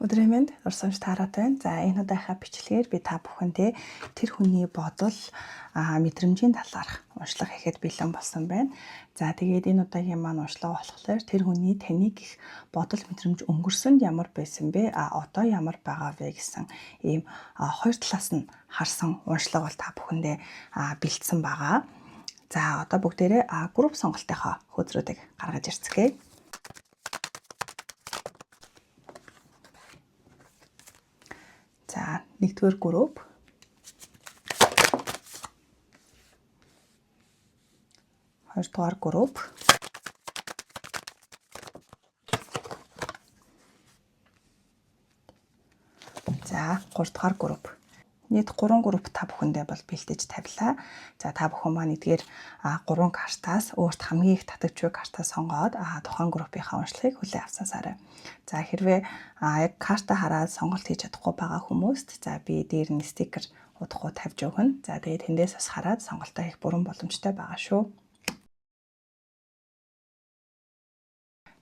Өдрийн мэнд дурсамж таарат байна. За, энэ удаагийнхаа бичлэгээр би та бүхэндээ тэр хүний бодол, мэдрэмжийн талаарх уншлага хийхэд бэлэн болсон байна. За, тэгээд энэ удаагийн маань уншлага болохоор тэр хүний таныг их бодол мэдрэмж өнгөрсөнд ямар байсан бэ? Одоо ямар байгаа вэ гэсэн ийм хоёр талаас нь харсан уншлага бол та бүхэндээ бэлдсэн байгаа. За, одоо бүгдээрээ групп сонголтынхоо хөзрүүдийг гаргаж ирцгээе. За, нэгдүгээр групп. Хоёрдугаар групп. За, гуравдугаар групп. Нийт 3 групп та бүхэндээ бол бэлдэж тавилаа. За, та бүхэн маань эдгээр 3 картаас өөрт хамгийн их татагч буй картаа сонгоод тухайн группийнхаа уншлагыг хүлээн авсан сарай. За, хэрвээ яг карта хараад сонголт хийж чадахгүй байгаа хүмүүст, за, би дээр нь стикер удахгүй тавьж өгнө. За, тэгээд тэндээс бас хараад сонголтоо хийх бүрэн боломжтой байгаа шүү.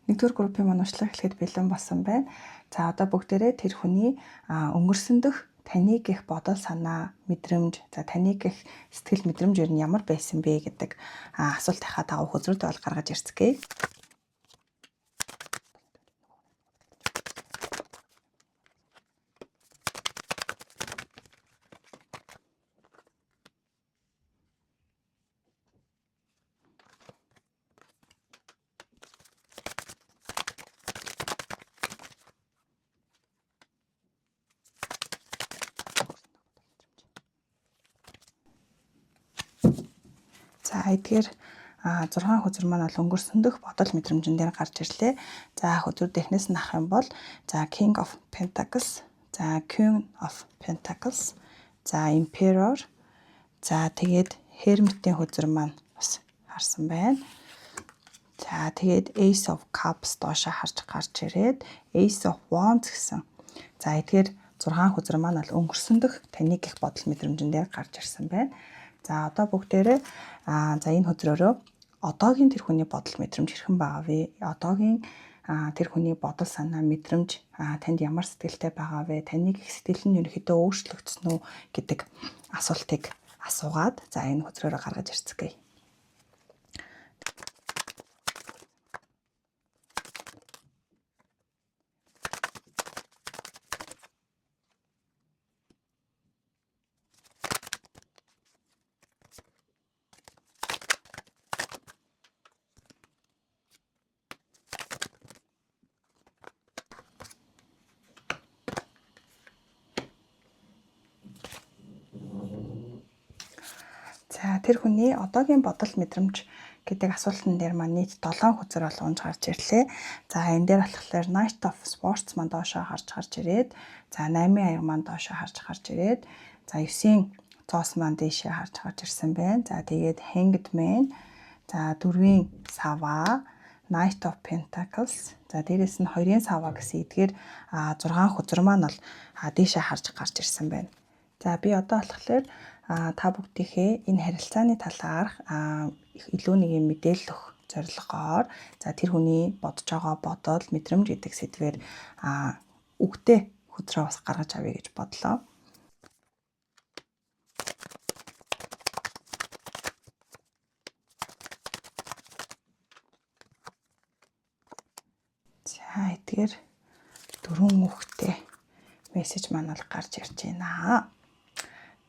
Нэгдүгээр группийн маань уншлага эхлэхэд бэлэн болсон байна. За, одоо бүгдээрээ тэр хүний өнгөрсөн дэх таныг их бодол санаа, мэдрэмж, за, таныг их сэтгэл мэдрэмж ер нь ямар байсан бэ гэдэг асуултынхаа дагуу хөзрүүд бол гаргаж ирцгээе. За, эдгээр 6 хөзөр маань бол өнгөрсөн дэх бодол мэдрэмжэн дээр гарч ирлээ. За, хөзөр эхнээс нь авах юм бол, за, King of Pentacles, за, Queen of Pentacles, за, Emperor, за, тэгээд Hermit-ийн хөзөр маань бас харсан байна. За, тэгээд Ace of Cups доошо харж гарч ирээд Ace of Wands гэсэн. За, эдгээр 6 хөзөр маань бол өнгөрсөн дэх таныг их бодол мэдрэмжэн дээр гарч ирсэн байна. За, одоо бүгдээрээ за, энэ хөзрөөрөө одоогийн тэр хүний бодол мэдрэмж хэрхэн байгаа вэ? Одоогийн тэр хүний бодол санаа, мэдрэмж танд ямар сэтгэлтэй байгаа вэ? Таныг их сэтгэл нь ерөнхийдөө өөрчлөгдсөн үү гэдэг асуултыг асуугаад, за, энэ хөзрөөрөө гаргаж ирцгээе. За, тэр хүний одоогийн бодол мэдрэмж гэдэг асуултан дээр маань нийт 7 хөзөр бол унж гарч ирлээ. За, энэ дээр болохоор Knight of Swords маань доошоо харж гарч ирээд, за, 8-ын аяга маань доошоо харж гарч ирээд, за, 9-ийн зоос маань дээшээ харж гарч ирсэн байна. За, тэгээд Hanged Man, за, 4-ийн сава, Knight of Pentacles, за, дээрэс нь 2-ын сава гэсэн эдгээр 6 хөзөр маань бол дээшээ харж гарч ирсэн байна. За, би одоо болохоор та бүгдийнхээ энэ харилцааны талаарх илүү нэг юм мэдээлэл өгөх зорилгоор, за, тэр хүний бодож байгаа бодол, мэдрэмж гэдэг сэдвээр үгтэй хөзрөө бас гаргаж авъя гэж бодлоо. За, эдгээр дөрвөн үгтэй мессеж маань бол гарч ирж байна.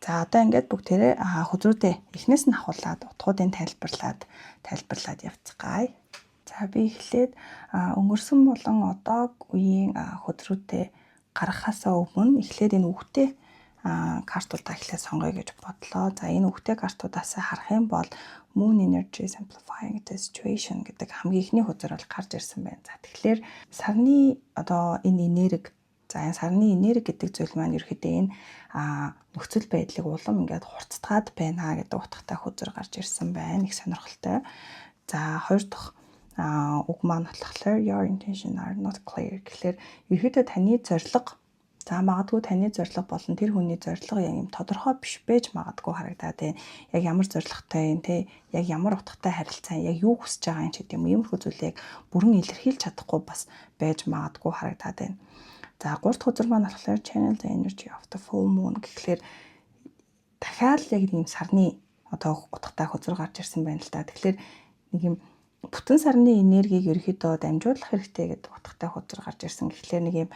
За, одоо ингээд бүгдээрээ хөзрүүдээ эхнээс нь авхуулаад утгуудыг тайлбарлаад тайлбарлаад явцгаая. За, би эхлээд өнгөрсөн болон одоо үеийн хөзрүүдээ гаргахаасаа өмнө эхлээд энэ үгтэй картуудаа эхлээд сонгоё гэж бодлоо. За, энэ үгтэй картуудаас харах юм бол Moon Energy Amplifying the Situation гэдэг хамгийн эхний хөзөр бол гарч ирсэн байна. За, тэгэхээр сарны одоо энэ энерги, за, энэ сарны энерги гэдэг зүйл маань ерөөхдөө энэ нөхцөл байдлыг улам ингээд хурцтгаад байна гэдэг утгатай хөзөр гарч ирсэн байна. Их сонирхолтой. За, хоёр дахь үг маань болохоор "Your intention are not clear" гэхлээр ерөөхдөө таны зорилго, за, магадгүй таны зорилго болон тэр хүний зорилго яг юм тодорхой биш байж магадгүй харагдаад байна. Яг ямар зорилготой юм те, яг ямар утгатай харилцаа, яг юу хүсэж байгаа юм ч гэдэг юм, иймэрхүү зүйлийг бүрэн илэрхийлж чадахгүй бас байж магадгүй харагдаад байна. За, гурав дахь хөзөр маань болохоор channel the energy of the full moon гэхлээр дахиад яг нэг юм сарны одоо утгатай хөзөр гарч ирсэн байна л да. Тэгэхээр нэг юм бүтэн сарны энергийг ерөөхдөө дамжуулах хэрэгтэй гэдэг утгатай хөзөр гарч ирсэн. Гэхлээр нэг юм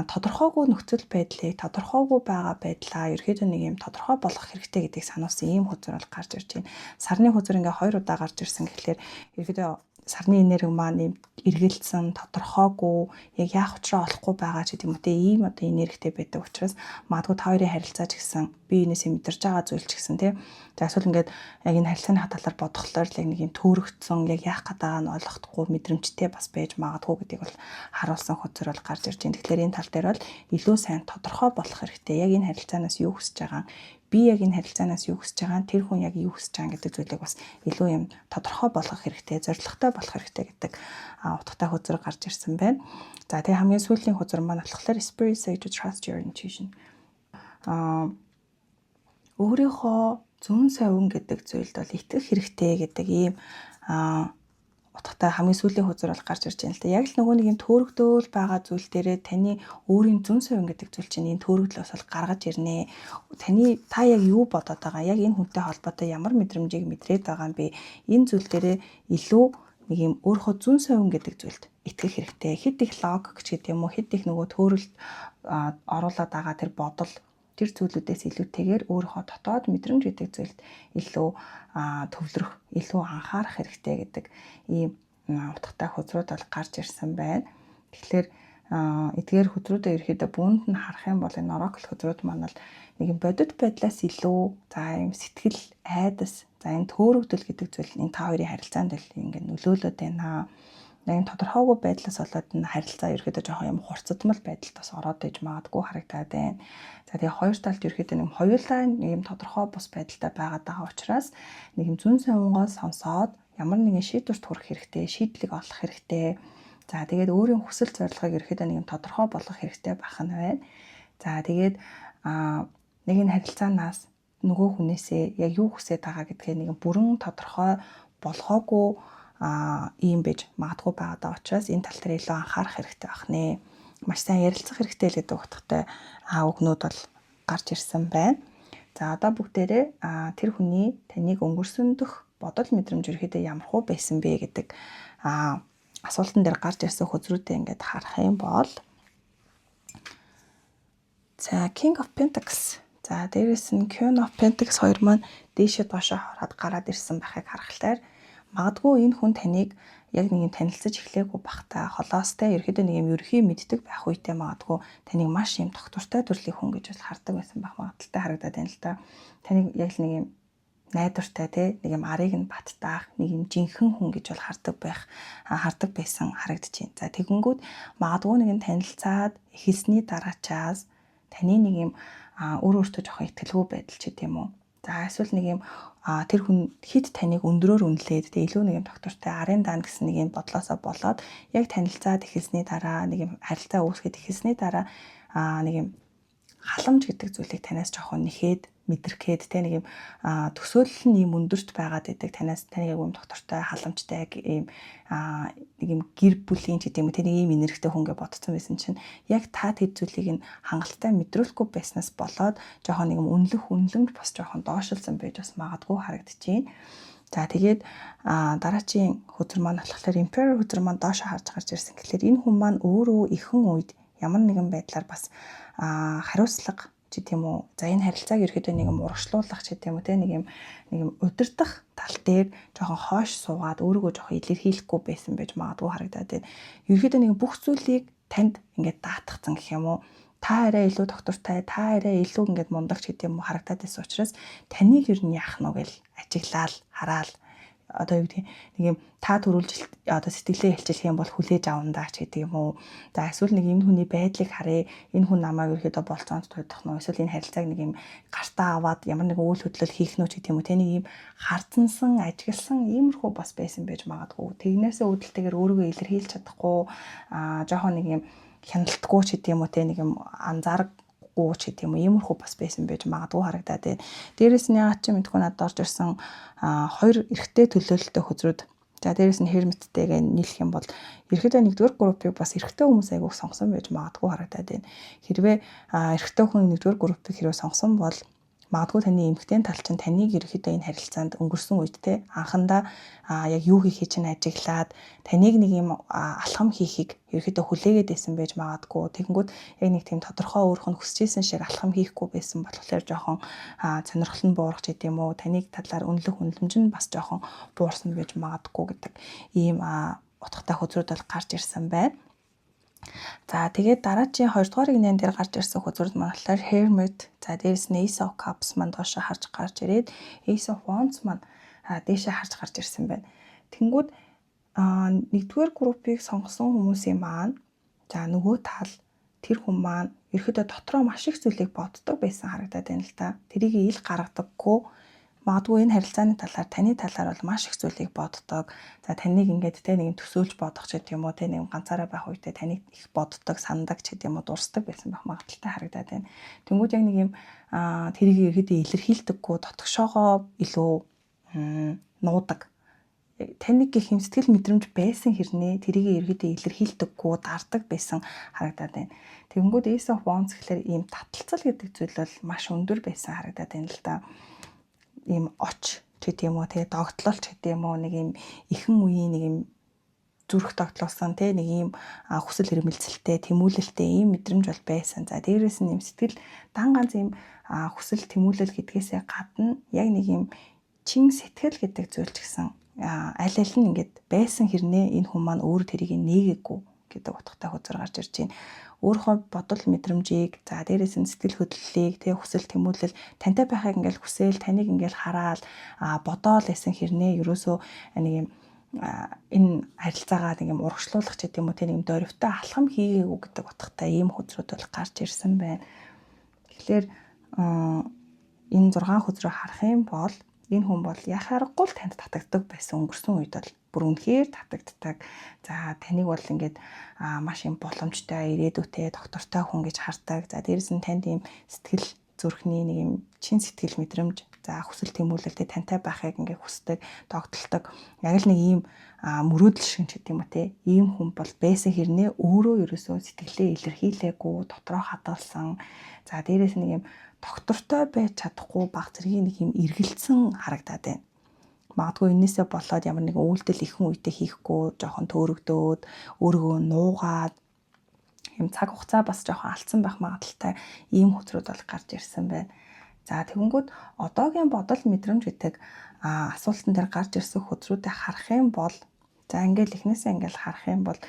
тодорхойгүй нөхцөл байдлыг, тодорхойгүй байгаа байдлаа ерөөхдөө нэг юм тодорхой болгох хэрэгтэй гэдгийг сануулсан ийм хөзөр бол гарч ирж байна. Сарны хөзөр ингээ хоёр удаа гарч ирсэн гэхлээр ерөөхдөө сарны энерги маань ийм эргэлзсэн, тодорхойгүй, яг яах учраа олохгүй байгаа ч гэдэг юм уу те, ийм одоо энергитэй байдаг учраас магадгүй та хоёрын харилцаа ч гэсэн, бие биенээсээ мэдэрч байгаа зүйл ч гэсэн те. За, эсвэл ингээд яг энэ харилцааны талаар бодохлоор л яг нэг юм төөрөгдсөн, яг яах гээд байгааг нь ойлгохдохгүй мэдрэмжтэй бас байж магадгүй гэдгийг бол харуулсан хөзөр бол гарч ирж байна. Тэгэхээр энэ тал дээр бол илүү сайн тодорхой болох хэрэгтэй. Яг энэ харилцаанаас юу хүсэж байгаа, би яг энэ харилцаанаас юу хүсэж байгаа, тэр хүн яг юу хүсэж байгаа гэдэг зүйлийг бас илүү юм тодорхой болгох хэрэгтэй, зорилготой болох хэрэгтэй гэдэг утгатай хөзөр гарч ирсэн байна. За, тэгээ хамгийн сүүлийн хөзөр маань болохоор spirit say to trust your intuition. Өөрийнхөө зөн совин гэдэг зүйлд бол итгэх хэрэгтэй гэдэг ийм утгатай хамгийн сүүлийн хөзөр бол гарч ирж байна л да. Яг л нөгөө нэг юм төөрөгдөөл байгаа зүйл дээрээ таны өөрийн зөн совин гэдэг зүйл чинь энэ төөрөгдлөөс бол гаргаж ирнэ. Таны та яг юу бодоод байгаа, яг энэ хүнтэй холбоотой ямар мэдрэмжийг мэдрээд байгаа юм бэ? Энэ зүйл дээрээ илүү нэг юм өөрийнхөө зөн совин гэдэг зүйлд итгэх хэрэгтэй. Хэд их логик ч гэдэг юм уу, хэд их нөгөө төөрөлд оруулаад байгаа тэр бодол, тэр зүйлүүдээс илүүтэйгээр өөрийнхөө дотоод мэдрэмж гэдэг зүйлд илүү төвлөрөх, илүү анхаарах хэрэгтэй гэдэг ийм утгатай хөзрүүд бол гарч ирсэн байна. Тэгэхээр эдгээр хөзрүүдээ ерөөхдөө бүүнд нь харах юм бол энэ oracle хөзрүүд маань бол нэг юм бодит байдлаас илүү, за, юм сэтгэл, айдас, за, энэ төөрөгдөл гэдэг зүйл энэ та хоёрын харилцаанд л ингээд нөлөөлөд байна. Яг энэ тодорхойгүй байдлаас болоод энэ харилцаа ерөөхдөө жоохон юм хурцдмал байдалд бас ороод иж магадгүй харагдаад байна. За, тэгээ хоёр талд ерөөхдөө нэг хоёулаа нэг юм тодорхой бус байдалтай байгаад байгаа учраас нэг юм зөн совингоо сонсоод ямар нэгэн шийдвэрт хүрэх хэрэгтэй, шийдлийг олох хэрэгтэй. За, тэгээд өөрийн хүсэл зорилгыг ерөөхдөө нэг юм тодорхой болгох хэрэгтэй байх нь байна. За, тэгээд нэг энэ харилцаанаас нөгөө хүнээсээ яг юу хүсэж байгаа гэдгээ нэг бүрэн тодорхой болгоогүй ийм байж магадгүй байгаа учраас энэ тал дээр илүү анхаарах хэрэгтэй байх нэ. Маш сайн ярилцах хэрэгтэй л гэдэг утгатай үгнүүд бол гарч ирсэн байна. За, одоо бүгдээрээ тэр хүний таныг өнгөрсөн дөх бодол мэдрэмж ерөөхдөө ямар хуу байсан бэ гэдэг асуултан дээр гарч ирсэн хөзрүүдээ ингээд харах юм бол, за, King of Pentacles, за, дээрэс нь Queen of Pentacles хоёр маань дээшээ доошоо хараад гараад ирсэн байхыг харахлаар магадгүй энэ хүн таныг яг нэг юм танилцаж эхлээгүй бахта холоостой ерөөхдөө нэг юм ерөхий мэддэг байх үедээ магадгүй таныг маш юм тогтвортой төрлийн хүн гэж бол хардаг байсан байх магадлалтай харагдаад байна л да. Таныг яг л нэг юм найдвартай те, нэг юм арыг нь баттаах нэг юм жинхэнэ хүн гэж бол хардаг байсан харагдаж байна. За, тэгэнгүүт магадгүй нэг нь танилцаад эхэлсний дараачаас таны нэг юм өөр өөртөө жоохон итгэлгүй байдал ч гэдэм үү. За, эсвэл нэг юм тэр хүн хэд таныг өндрөөр үнэлээд тэгээ илүү нэг юм тогтвортой арын даана гэсэн нэг юм бодлоосоо болоод яг танилцаад эхэлсний дараа, нэг юм харилцаа үүсгээд эхэлсний дараа нэг юм халамж гэдэг зүйлийг танаас жоохон нэхэд мэдрэхэд те, нэг юм төсөөлөл нь ийм өндөрт байгаад байдаг. Танаас таныг яг юм тогтвортой, халамжтай ийм нэг юм гэр бүлийн ч гэдэг юм уу те, нэг ийм энергитэй хүн гэж бодсон байсан чинь яг та тэр зүйлийг нь хангалттай мэдрүүлэхгүй байснаас болоод жоохон нэг юм үнэлэх үнэлэмж бас жоохон доошилсан байж бас магадгүй харагдчихээн. За, тэгээд дараачийн хөзөр маань болохоор Emperor хөзөр маань доошо харж гарч ирсэн. Тэгэхээр энэ хүн маань өөрөө ихэнх үед ямар нэгэн байдлаар бас хариуцлага ч гэдэм үү. За, энэ харилцааг ерөөхдөө нэг юм урагшлуулах ч гэдэм үү те, нэг юм удирдах тал дээр жоохон хойш суугаад өөрийгөө жоохон илэрхийлэхгүй байсан байж магадгүй харагдаад байна. Ерөөхдөө нэг бүх зүйлийг танд ингээд даатгацсан гэх юм уу, та арай илүү тогтвортой, та арай илүү ингээд мундагч гэдэг юм уу харагдаад байсан учраас таныг ер нь яах нь гэл ажиглаал, хараал, одоо юу гэдэг, нэг юм та төрүүлж одоо сэтгэлээ хэлчихэх юм бол хүлээж авандаа ч гэдэг юм уу. За, эсвэл нэг энэ хүний байдлыг харъя. Энэ хүн намайг ерөөхдөө болцоонд туудах нь эсвэл энэ харилцааг нэг юм гартаа аваад ямар нэгэн үйл хөдлөл хийх нь ч гэдэг юм уу. Тэ, нэг юм хардсансан, ажигласан иймэрхүү бас байсан байж магадгүй. Тэгнээсээ үүдэлтэйгээр өөрийгөө илэрхийлж чадахгүй жоохон нэг юм хяналтгүй ч гэдэг юм уу те, нэг юм анзааргүй ч гэдэг юм уу, иймэрхүү бас байсан байж магадгүй харагдаад байна. Дээрээс нь яагаад ч юм мэдэхгүй надад орж ирсэн хоёр эрэгтэй төлөөлөлтөй хөзрүүд За, дээрэс нь Hermit-тэйгээ нийлэх юм бол ерөөдөө нэгдүгээр группийг бас эрэгтэй хүмүүс айгүйх сонгосон байж магадгүй харагдаад байна. Хэрвээ эрэгтэй хүн нэгдүгээр группийг хэрвээ сонгосон бол магадгүй таны эмэгтэй тал чинь таныг ерөөхдөө энэ харилцаанд өнгөрсөн үед те анхандаа яг юу хийхийг чинь ажиглаад, таныг нэг юм алхам хийхийг ерөөхдөө хүлээгээд байсан байж магадгүй. Тэгэнгүүт яг нэг тийм тодорхой өөрөх нь хүсэж исэн шиг алхам хийхгүй байсан болохоор жоохон сонирхол нь буурах ч гэдэм үү, таныг талаар үнэлэх үнэлэмж нь бас жоохон буурсан байж магадгүй гэдэг ийм утгатай хөзрүүд бол гарч ирсэн байна. За, тэгээд дараачийн 2 дугаар нэгэн дээр гарч ирсэн хөзрүүд маань болохоор Hermit, за, дээрэс нь Ace of Cups маань доошо харж гарч ирээд, Ace of Wands маань дээшээ харж гарч ирсэн байна. Тэнгүүд нэгдүгээр группийг сонгосон хүмүүсийн маань, за, нөгөө тал тэр хүн маань ерөөдөө дотроо маш их зүйлийг боддог байсан харагдаад байна л да. Тэрийг ил гаргадаггүй. Магадгүй энэ харилцааны талаар, таны талаар бол маш их зүйлийг боддог. За, таныг ингээд те нэг юм төсөөлж бодох ч гэдэг юм уу, те нэг юм ганцаараа байх үедээ таныг их боддог, санадаг ч гэдэг юм уу, дурсдаг байсан байх магадлалтай харагдаад байна. Тэнгүүд яг нэг юм тэрийг ерөөдөө илэрхийлдэггүй, дотгошоогоо илүү нуудаг. Таныг гэх юм сэтгэл мэдрэмж байсан хэрнээ тэрийг ерөөдөө илэрхийлдэггүй, дардаг байсан харагдаад байна. Тэгэнгүүт Ace of Wands гэхлээр ийм таталцал гэдэг зүйл бол маш өндөр байсан харагдаад байна л да. Ийм оч ч гэдэг юм уу, те, догтлол ч гэдэг юм уу, нэг ийм ихэн үеийн нэг ийм зүрх догтлуулсан, те, нэг ийм хүсэл эрмэлзэлтэй, тэмүүлэлтэй ийм мэдрэмж бол байсан. За, дээрээс нь ийм сэтгэл дан ганц ийм хүсэл тэмүүлэл гэдгээсээ гадна яг нэг ийм чин сэтгэл гэдэг зүйл ч гэсэн аль аль нь ингээд байсан хэрнээ энэ хүн маань өөр тэрийг нээгээгүй гэдэг утгатай хөзөр гарч ирж байна. Өөрийнхөө бодол мэдрэмжийг, за, дээрээс нь сэтгэл хөдлөлийг, тэг хүсэл тэмүүлэл, тантай байхыг ингээл хүсээл, таныг ингээл хараал бодоол байсан хэрнээ ерөөсөө нэг юм энэ харилцаагаа нэг юм урагшлуулах ч гэдэг юм уу, тэг нэг юм дөрвтэй алхам хийгээгүй гэдэг утгатай ийм хөзрүүд бол гарч ирсэн байна. Тэгэхээр энэ 6 хөзрөө харах юм бол энэ хүн бол яах аргагүй л танд татагддаг байсан, өнгөрсөн үед бол бүр үнэхээр татагддаг. За, таныг бол ингээд маш юм боломжтой, ирээдүйтэй, доктортой хүн гэж хардаг. За, дээрэс нь танд ийм сэтгэл зүрхний нэг юм чин сэтгэл мэдрэмж, за, хүсэл тэмүүлэлтэй тантай байхыг ингээ хүсдэг, догдолдог. Яг л нэг ийм мөрөөдөл шиг ч гэдэг юм уу, те. Ийм хүн бол байсан хэрнээ өөрөө ерөөсөө сэтгэлээ илэрхийлээгүй, дотроо хадгалсан. За, дээрэс нэг юм доктортой байж чадахгүй баг зэргийн нэг юм эргэлзсэн харагдаад байна. Магадгүй энээсээ болоод ямар нэгэн үйлдэл ихэн үедээ хийхгүй, жоохон төөрөгдөөд, өөрийгөө нуугаад юм цаг хугацаа бас жоохон алдсан байх магадлалтай ийм хөзрүүд бол гарч ирсэн байна. За, тэгэнгүүт одоогийн бодол мэдрэмж гэдэг асуултан дээр гарч ирсэн хөзрүүдээ харах юм бол, за, ингээл эхнээсээ ингээл харах юм бол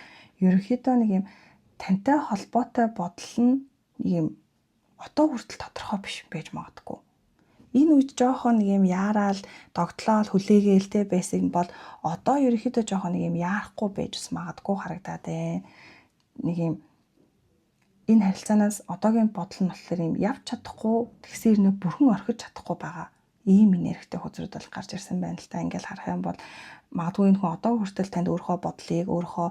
ерөнхийдөө нэг юм тантай холбоотой бодол нь нэг юм одоо хүртэл тодорхой биш байж магадгүй. Энэ үед жоохон нэг юм яараал, догтлоол, хүлээгээл те байсан бол одоо ерөнхийдөө жоохон нэг юм яарахгүй байж бас магадгүй харагдаад байна. Нэг юм энэ харилцаанаас одоогийн бодол нь болохоор юм явж чадахгүй, тэгсээр нэ бүрхэн орхиж чадахгүй байгаа ийм энергитэй хөзрүүд бол гарч ирсэн байна л та. Ингээл харах юм бол магадгүй энэ хүн одоо хүртэл танд өөрийнхөө бодлыг өөрийнхөө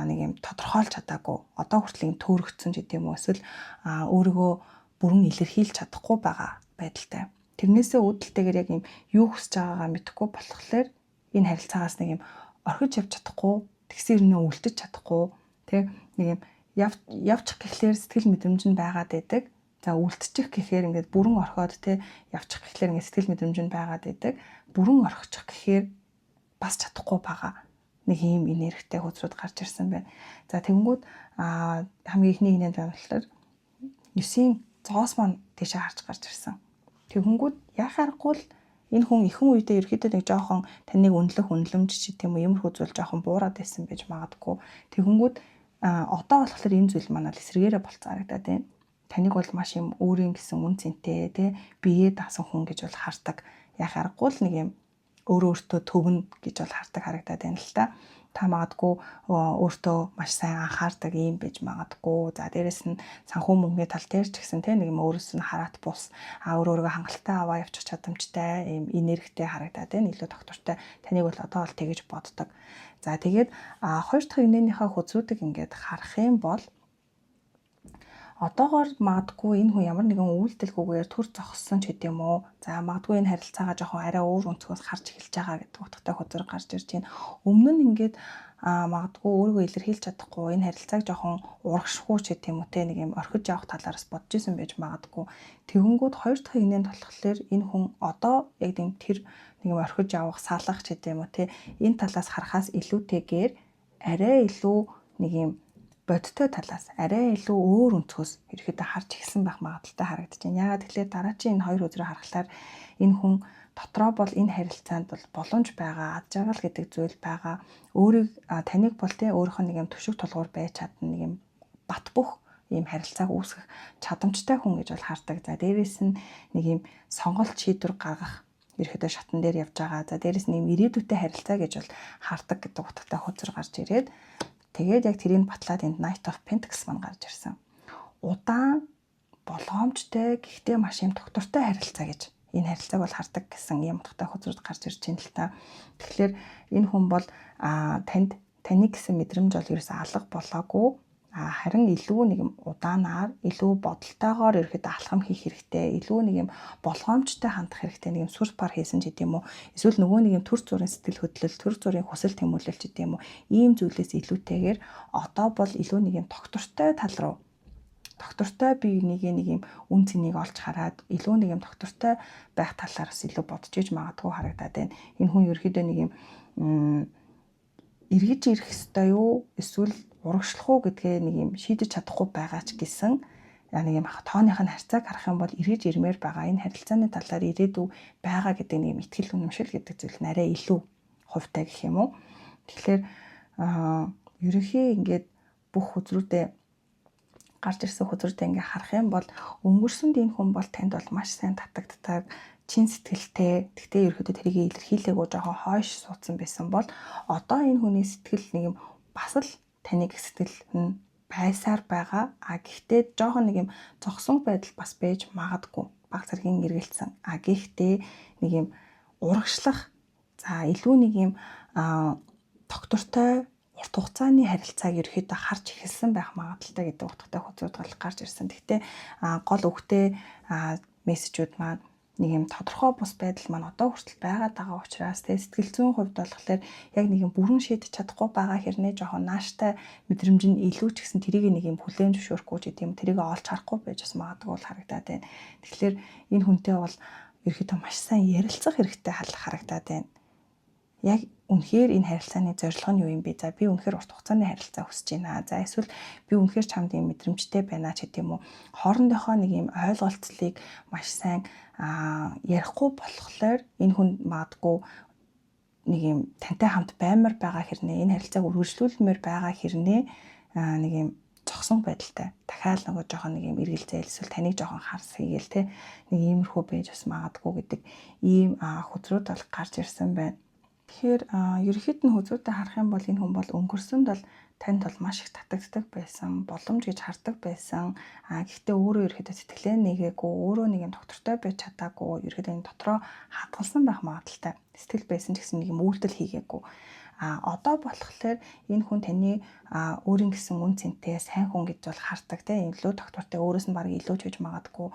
нэг юм тодорхойлж чадаагүй, одоо хүртэл юм төөрөгдсөн ч гэдэм үү, эсвэл өөрийгөө бүрэн илэрхийлж чадахгүй байгаа байдалтай. Тэрнээсээ үүдэлтэйгээр яг юм юу хүсэж байгаагаа мэдэхгүй болохоор энэ харилцаагаас нэг юм орхиж явж чадахгүй, тэгсээр нэ үлдэж чадахгүй, тэ, нэг юм явчих гэхлээр сэтгэл мэдрэмж нь байгаад байдаг. За, үлдчих гэхээр ингээд бүрэн орхиод те явчих гэхлээр ингээд сэтгэл мэдрэмж нь байгаад байдаг. Бүрэн орхичих гэхээр бас чадахгүй байгаа нэг ийм энергитэй хөзрүүд гарч ирсэн байна. За, тэгэнгүүт хамгийн эхний инээд байна болохоор 9-ийн зоос маань тийшээ харж гарч ирсэн. Тэгэнгүүт яах аргагүй л энэ хүн ихэн үедээ ерөөхдөө нэг жоохон таныг үнэлэх үнэлэмж ч гэдэм үү, иймэрхүү зүйл жоохон буураад байсан байж магадгүй. Тэгэнгүүт одоо болохоор энэ зүйл маань л эсрэгээрээ болцсон харагдаад байна. Таныг бол маш юм өөрийн гэсэн үн цэнтэй, те, бие даасан хүн гэж бол хардаг. Яах аргагүй л нэг юм өөрөө өөртөө төвнө гэж бол хардаг харагдаад байна л та. Та магадгүй өөртөө маш сайн анхаардаг юм байж магадгүй. За, дээрэс нь санхүү мөнгөний тал дээр ч гэсэн, те, нэг юм өөрөөс нь хараат бус өөр өөрийгөө хангалттай аваа явчих чадамжтай ийм энергитэй харагдаад байна. Илүү доктортой таныг бол одоо бол тэгэж боддог. За, тэгээд хоёр дахь энэнийхээ хөзрүүдийг ингээд харах юм бол Одоогоор магадгүй энэ хүн ямар нэгэн үйлдэлгүйгээр төр зогссон ч гэдэм үү. За магадгүй энэ харилцаагаа жоохон арай өөр өнцгөөс харж эхэлж байгаа гэдэг утгатай хөзөр гарч ирж байна. Өмнө нь ингээд магадгүй өөрийгөө илэрхийлж чадахгүй энэ харилцааг жоохон урагшгүй ч гэдэм үү те нэг юм орхиж явах талаараас бодож исэн байж магадгүй. Тэгэнгүүт хоёр дахь игнэнд болохоор энэ хүн одоо яг тийм тэр нэг юм орхиж явах, салах ч гэдэм үү те энэ талаас харахаас илүүтэйгээр арай илүү нэг юм бодиттой талаас арай илүү өөр өнцгөөс ерөөхдөө харж эхэлсэн байх магадлалтай харагдаж байна. Яагаад тэгэхээр дараачийн энэ хоёр хөзрөө харахаар энэ хүн дотроо бол энэ харилцаанд бол боломж байгаа, ад жаргал гэдэг зүйл байгаа. Өөрийг таныг бол те өөрийнх нь нэг юм төшөг тулгуур байж чадна, нэг юм бат бөх ийм харилцааг үүсгэх чадамжтай хүн гэж бол хардаг. За дээрэс нь нэг юм сонголт шийдвэр гаргах ерөөхдөө шатан дээр явж байгаа. За дээрэс нь ийм ирээдүйтэй харилцаа гэж бол хардаг гэдэг утгатай хөзөр гарч ирээд тэгээд яг тэрийг батлаад энд Knight of Pentacles маань гарч ирсэн. Удаан болгоомжтой гэхдээ маш юм тогтвортой харилцаа гэж энэ харилцааг бол хардаг гэсэн ийм утгатай хөзрүүд гарч ирж байна л та. Тэгэхээр энэ хүн бол танд таны гэсэн мэдрэмж бол ерөөсөө алга болоогүй. Харин илүү нэг юм удаанаар, илүү бодолтойгоор ерөөхдөө алхам хийх хэрэгтэй, илүү нэг юм болгоомжтой хандах хэрэгтэй, нэг юм сүр пар хийсэн ч гэдэм үү. Эсвэл нөгөө нэг юм төр зүрийн сэтгэл хөдлөл, төр зүрийн хүсэл тэмүүлэл ч гэдэм үү. Ийм зүйлээс илүүтэйгээр одоо бол илүү нэг юм тогтвортой тал руу тогтвортой бие биенийг нэг юм үн цэнийг олж хараад илүү нэг юм тогтвортой байх талаар бас илүү бодож иж магадгүй харагдаад байна. Энэ хүн ерөөхдөө нэг юм эргэж ирэх ёстой юу эсвэл урагшлах уу гэдгээ нэг юм шийдэж чадахгүй байгаа ч гэсэн нэг юм тооных нь харьцааг харах юм бол эргэж ирмээр байгаа. Энэ харилцааны талаар ирээдүй байгаа гэдэг нэг юм итгэл үнэмшил гэдэг зүйл нь арай илүү хувьтай гэх юм уу. Тэгэхээр ерөнхий ингээд бүх хөзрүүдээ гарч ирсэн хөзрүүдээ ингээ харах юм бол өнгөрсөнд энэ хүн бол танд бол маш сайн татагддаг, чин сэтгэлтэй. Тэгтээ ерөөхдөө тэрийг илэрхийлээгүй жоохон хойш суудсан байсан бол одоо энэ хүний сэтгэл нэг юм бас л таныг сэтгэл нь байсаар байгаа. А гэхдээ жоохон нэг юм зогсон байдал бас байж магадгүй. Баг зэргийн эргэлцсэн. А гэхдээ нэг юм урагшлах, за илүү нэг юм тогтвортой урт хугацааны харилцааг ерөөхдөө харж эхэлсэн байх магадлалтай гэдэг утгатай хөзрүүд гарч ирсэн. Гэхдээ гол үгтэй мессежүүд маань нэг юм тодорхой бус байдал маань одоо хүртэл байгаад байгаа учраас тэ сэтгэл зүйн хувьд болохоор яг нэг юм бүрэн шийдэж чадахгүй байгаа хэрнээ жоохон нааштай мэдрэмж нь илүү ч гэсэн тэрийг нэг юм хүлээн зөвшөөрөхгүй ч гэдэм тэрийг олж харахгүй байж бас магадгүй бол харагдаад байна. Тэгэхээр энэ хүнтэй бол ерөөхдөө маш сайн ярилцах хэрэгтэй харагдаад байна. Яг үнэхээр энэ харилцааны зорилго нь юу юм бэ? За би үнэхээр урт хугацааны харилцаа хүсэж байна. За эсвэл би үнэхээр чамд ийм мэдрэмжтэй байна ч гэдэм үү. Хоорондынхоо нэг ийм ойлголцлыг маш сайн ярихгүй болохоор энэ хүн магадгүй нэг юм тантай хамт баймар байгаа хэрнээ энэ харилцааг үргэлжлүүлмээр байгаа хэрнээ нэг юм зогсон байдалтай дахиад нөгөө жоохон нэг юм эргэлзээл эсвэл таныг жоохон харс хийгээл те нэг иймэрхүү байж бас магадгүй гэдэг ийм хөзрүүд бол гарч ирсэн байна. Тэгэхээр ерөнхийд нь хөзрүүдээ харах юм бол энэ хүн бол өнгөрсөнд бол танд бол маш их татагддаг байсан, боломж гэж хардаг байсан. Гэхдээ өөрөө ерөнхийдөө сэтгэлээ нэгээгүй, өөрөө нэг юм тогтвортой байж чадаагүй, ерөнхийдөө энэ дотроо хадгалсан байх магадлалтай. Сэтгэл байсан ч гэсэн нэг юм үйлдэл хийгээгүй. Одоо болохоор энэ хүн таны өөрийн гэсэн үн цэнтэй сайн хүн гэж бол хардаг те илүү тогтвортой өөрөөс нь баг илүү ч гэж магадгүй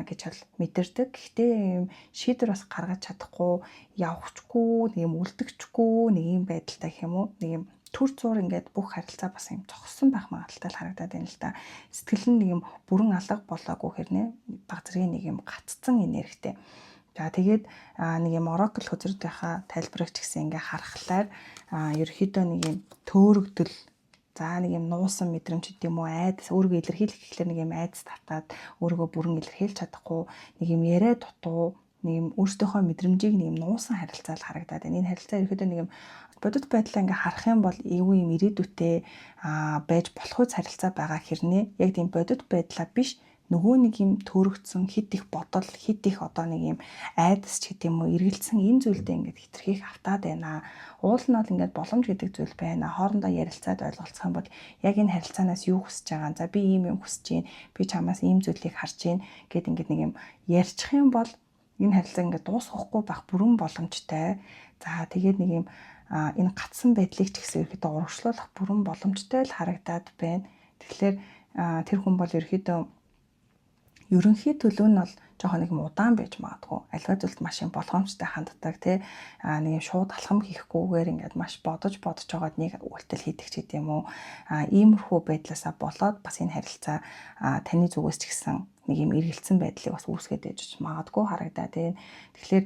гэж бол мэдэрдэг. Гэхдээ юм шийдвэр бас гаргаж чадахгүй, явахчгүй, нэг юм үлдэгчгүй нэг юм байдалтай гэх юм уу? Нэг юм төр зуур ингээд бүх харилцаа бас юм зогссон байх магадлалтай л харагдаад байна л да. Сэтгэл нь нэг юм бүрэн алга болоогүй хэрнээ баг зэргийн нэг юм гаццсан энергитэй. За тэгээд нэг юм oracle хөзрүүдийнхаа тайлбарыг ч гэсэн ингээ харахлаар ерөөхдөө нэг юм төөрөгдөл, за нэг юм нуусан мэдрэмж гэдэг юм уу, айдас өөрийгөө илэрхийлэх гэхлээр нэг юм айдас татаад өөрийгөө бүрэн илэрхийлж чадахгүй, нэг юм яриа дутуу, нэг юм өөрсдийнхөө мэдрэмжийг нэг юм нуусан харилцаа л харагдаад байна. Энэ харилцаа ерөөхдөө нэг юм бодит байдлаа ингээ харах юм бол эвгүй юм ирээдүйтэй байж болох үз харилцаа байгаа хэрнээ яг тийм бодит байдлаа биш нөгөө нэг юм төөрөгдсөн хит их бодол, хит их одоо нэг юм айдас ч гэдэг юм уу эргэлцсэн энэ зүйлдээ ингээд хитрхийх автаад байна. Уул нь бол ингээд боломж гэдэг зүйл байна. Хоорондоо ярилцаад ойлголцох юм бол яг энэ харилцаанаас юу хүсэж байгаа. За би ийм юм хүсэж байна. Би чамаас ийм зүйлийг харж байна гэд ингээд нэг юм ярьчих юм бол энэ харилцаа ингээд дуусгахгүй байх бүрэн боломжтой. За тэгээд нэг юм энэ гацсан байдлыг ч гэсэн ерөөдөө урагшлуулах бүрэн боломжтой л харагдаад байна. Тэгэхээр Тэр хүн бол ерөөхдөө ерөнхий төлөв нь бол жоохон нэг юм удаан байж магадгүй. Аливаа зүйлд маш юм болгоомжтой ханддаг тий. Нэг юм шууд алхам хийхгүйгээр ингээд маш бодож жогоод нэг үйлдэл хийдэг ч гэдэм үү. Иймэрхүү байдлаасаа болоод бас энэ харилцаа таны зүгээс ч гэсэн нэг юм эргэлцсэн байдлыг бас үүсгээд ээж магадгүй харагдаа тий. Тэгэхээр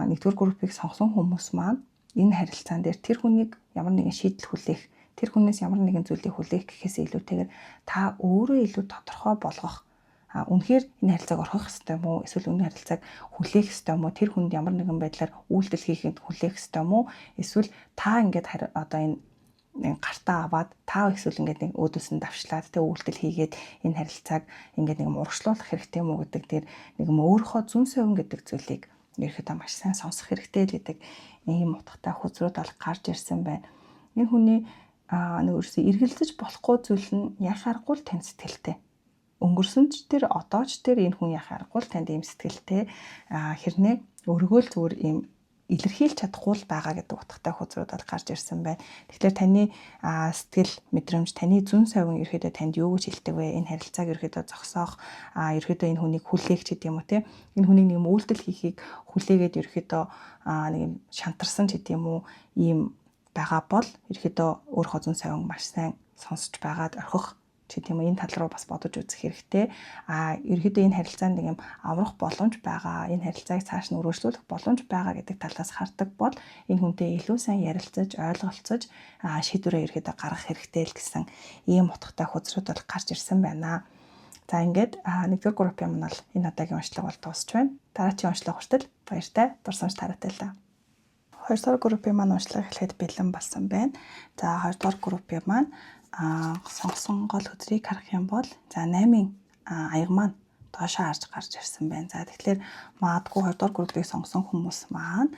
нэгдүгээр группийг сонгосон хүмүүс маань энэ харилцаан дээр тэр хүнийг ямар нэгэн шийдэл хүлээх, тэр хүнээс ямар нэгэн зүйлийг хүлээх гэхээс илүүтэйгээр та өөрөө илүү тодорхой болгох, үнэхээр энэ харилцааг орхих ёстой юм уу? Эсвэл энэ харилцааг хүлээх ёстой юм уу? Тэр хүнд ямар нэгэн байдлаар үйлдэл хийхэд хүлээх ёстой юм уу? Эсвэл та ингээд одоо энэ гартаа аваад та эсвэл ингээд нэг өөдөөс нь давшлаад тэ үйлдэл хийгээд энэ харилцааг ингээд нэг юм урагшлуулах хэрэгтэй юм уу гэдэг дээр нэг юм өөрийнхөө зүйн совин гэдэг зүйлийг ерөөхдөө маш сайн сонсох хэрэгтэй л гэдэг ийм утгатай хөзрүүд бол гарч ирсэн байна. Энэ хүний нэг өөрөөсөө эргэлзэж болохгүй зүйл нь яах аргагүй л тань сэтгэлтэй. Өнгөрсөн ч тэр одоо ч тэр энэ хүн яах аргагүй л танд ийм сэтгэлтэй хэрнээ өргөөл зүгээр ийм илэрхийлж чадахгүй л байгаа гэдэг утгатай хөзрүүд бол гарч ирсэн байна. Тэгэхээр таны сэтгэл мэдрэмж, таны зүйн совин ерөөхдөө танд юу гэж хэлдэг вэ? Энэ харилцааг ерөөхдөө зогсоох, ерөөхдөө энэ хүнийг хүлээх ч гэдэг юм уу те. Энэ хүнийг нэг юм үйлдэл хийхийг хүлээгээд ерөөхдөө нэг юм шантарсан ч гэдэг юм уу ийм байгаа бол ерөөхдөө өөрийнхөө зүйн совин маш сайн сонсож байгаад орхих ч гэдэг юм уу энэ тал руу бас бодож үзэх хэрэгтэй. Ерөөхдөө энэ харилцаанд нэг юм аврах боломж байгаа, энэ харилцааг цааш нь өргөжлүүлэх боломж байгаа гэдэг талаас хардаг бол энэ хүнтэй илүү сайн ярилцаж, ойлголцож шийдвэрээ ерөөхдөө гаргах хэрэгтэй л гэсэн ийм утгатай хөзрүүд бол гарч ирсэн байна. За ингээд нэгдүгээр группийн маань бол энэ удаагийн уншлага бол дуусч байна. Дараагийн уншлага хүртэл баяртай, дурсамж тараатай л. Хоёрдугаар группийн маань уншлага эхлэхэд бэлэн болсон байна. За хоёрдугаар группийн маань сонгосон гол хөзрийг харах юм бол за 8-ын аяга маань доошоо харж гарч ирсэн байна. За тэгэхээр магадгүй хоёрдугаар группийг сонгосон хүмүүс маань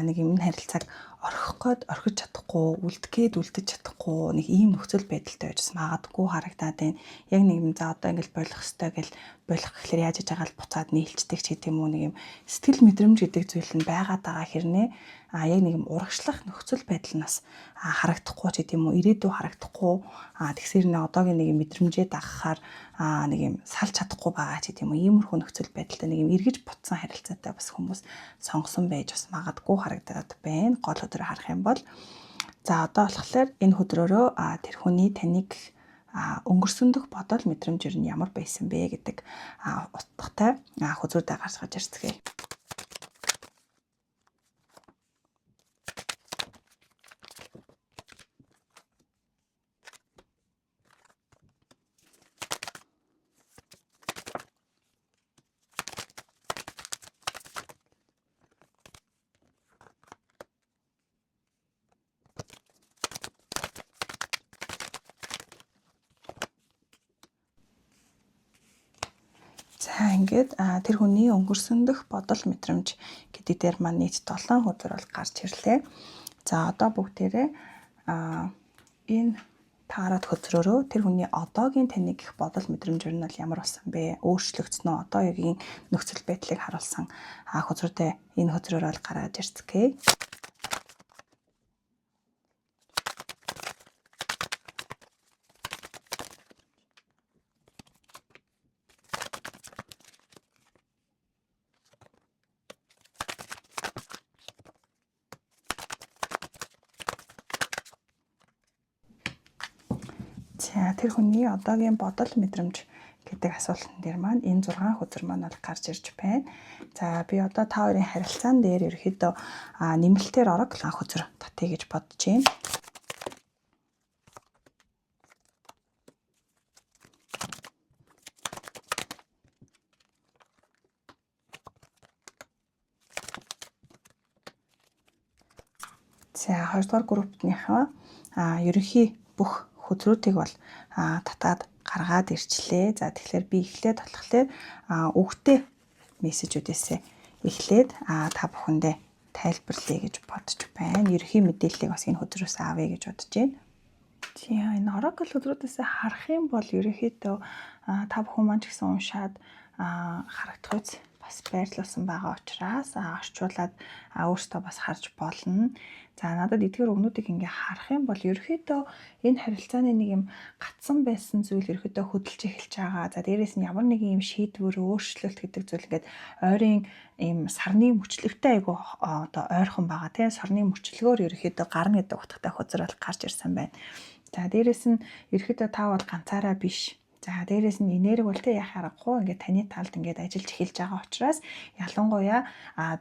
нэг юм харилцааг орхих гээд орхиж чадахгүй, үлдгээд үлдэж чадахгүй нэг ийм нөхцөл байдалтай байж магадгүй харагдаад байна. Яг нэг юм за одоо ингээл болох ёстой гэл болох гэхлээр яаж яж байгаа л буцаад нийлцдэг ч гэдэг юм уу нэг юм сэтгэл мэдрэмж гэдэг зүйл нь байгаад байгаа хэрнээ яг нэг юм урагшлах нөхцөл байдал нь бас харагдахгүй ч гэдэг юм уу ирээдүй харагдахгүй тэгсэр нэ одоогийн нэг юм мэдрэмжээ дагахаар нэг юм салж чадахгүй байгаа ч гэдэг юм уу иймэрхүү нөхцөл байдалтай нэг юм эргэж бутсан харилцаатай бас хүмүүс сонгосон байж бас магадгүй харагдаад байна. Гол өдрөө харах юм бол за одоо болохоор энэ хөдрөөрөө тэр хүний таныг өнгөрсөн дэх бодол мэдрэмж ер нь ямар байсан бэ гэдэг утгатай хөзрүүдээ гаргаж ирцгээе. За ингээд тэр хүний өнгөрсөн дэх бодол мэдрэмж гэдэг дээр маань нийт 7 хөзөр бол гарч ирлээ. За одоо бүгдээрээ энэ таарад хөзрөөрөө тэр хүний одоогийн таныг их бодол мэдрэмж нь бол ямар болсон бэ? Өөрчлөгдсөн үү? Одоогийн нөхцөл байдлыг харуулсан хөзрүүдээ энэ хөзрөөр бол гаргаж ирцгээе. За тэр хүний одоогийн бодол мэдрэмж гэдэг асуултан дээр маань энэ 6 хөзөр маань бол гарч ирж байна. За би одоо та хоёрын харилцаан дээр ерөөхдөө нэмэлтээр орог хөзөр татъя гэж бодож байна. За хоёрдугаар группнийхээ ерөнхий бүх хөзрүүдийг бол татаад гаргаад ирчлээ. За тэгэхээр би эхлээд болохоор үгтэй мессежүүдээсээ эхлээд та бүхэндээ тайлбарлая гэж бодож байна. Ерөнхий мэдээллийг бас энэ хөзрөөс авъя гэж бодож байна. За энэ Oracle хөзрүүдээс харах юм бол ерөнхийдөө та бүхэн маань ч гэсэн уншаад харагдах үз. бас байрлуулсан байгаа учраас орчуулад өөртөө бас харж болно. За, надад эдгээр үгнүүдийг ингээ харах юм бол ерөөхдөө энэ харилцааны нэг юм гацсан байсан зүйл ерөөхдөө хөдөлж эхэлж байгаа. За, дээрэс нь ямар нэгэн юм шийдвэр, өөрчлөлт гэдэг зүйл ингээд ойрын ийм сарны мөчлөгтэй айгу одоо ойрхон байгаа, тийм, сарны мөчлөгөөр ерөөхдөө гарна гэдэг утгатай хөзөр бол гарч ирсэн байна. За, дээрэс нь ерөөхдөө та бол ганцаараа биш. За, дээрэс нь энерги бол те яах аргагүй ингээд таны талд ингээд ажиллаж эхэлж байгаа учраас ялангуяа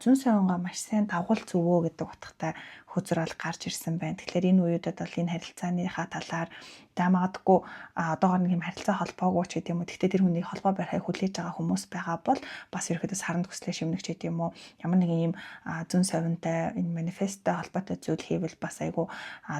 зүүн совингоо маш сайн дагуул зүвөө гэдэг утгатай хөзөр бол гарч ирсэн байна. Тэгэхээр энэ үеүүдэд бол энэ харилцааныхаа талаар за магадгүй одоогор нэг юм харилцаа холбоогүй ч гэдэг юм уу. Гэхдээ тэр хүнийг холбоо барихыг хүлээж байгаа хүмүүс байгаа бол бас ерөөхдөө саранд хүслээ шивнэх ч гэдэг юм уу. Ямар нэгэн юм зүүн совинтай, энэ манифесттай холбоотой зүйл хийвэл бас айгүй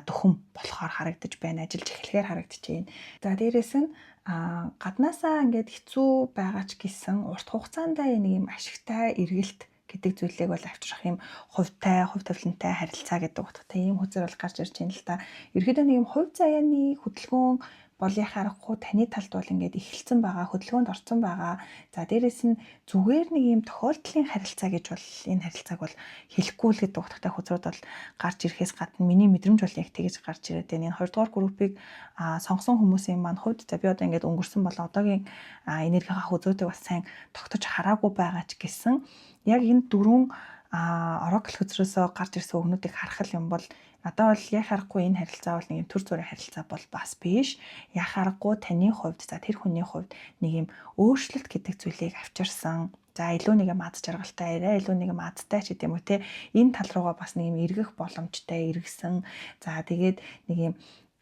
дөхөм болохоор харагдаж байна. Ажиллаж эхлэхээр харагдаж байна. За, дээрэс нь гаднаасаа ингээд хэцүү байгаа ч гэсэн урт хугацаанд нэг юм ашигтай эргэлт гэдэг зүйлийг бол авчрах юм хувьтай, хувь тавилантай харилцаа гэдэг утгатай ийм хөзөр бол гарч ирж байна л да. Ерөөдөө нэг юм хувь заяаны хөдөлгөөн бол яах аргагүй таны талд бол ингээд эхэлсэн байгаа, хөдөлгөөнд орсон байгаа. За, дээрэс нь зүгээр нэг юм тохиолдлын харилцаа гэж бол энэ харилцааг бол хэлэхгүй л гэдэг утгатай хөзрүүд бол гарч ирэхээс гадна миний мэдрэмж бол яг тэгэж гарч ирээд байна. Энэ 2 дугаар группийг сонгосон хүмүүсийн маань хувьд, за, би одоо ингээд өнгөрсөн бол одоогийн энергийнхаа хөзрүүдийг бас сайн тогтож хараагүй байгаа ч гэсэн яг энэ дөрвөн oracle хөзрөөсөө гарч ирсэн үгнүүдийг харах юм бол надад бол яах аргагүй энэ харилцаа бол нэг юм төр зүрийн харилцаа бол бас биш. Яах аргагүй таны хувьд, за, тэр хүний хувьд нэг юм өөрчлөлт гэдэг зүйлийг авчирсан. За, илүү нэг юм аз жаргалтай, арай илүү нэг юм азтай ч гэдэм үү те. Энэ тал руугаа бас нэг юм эргэх боломжтой эргэсэн. За, тэгээд нэг юм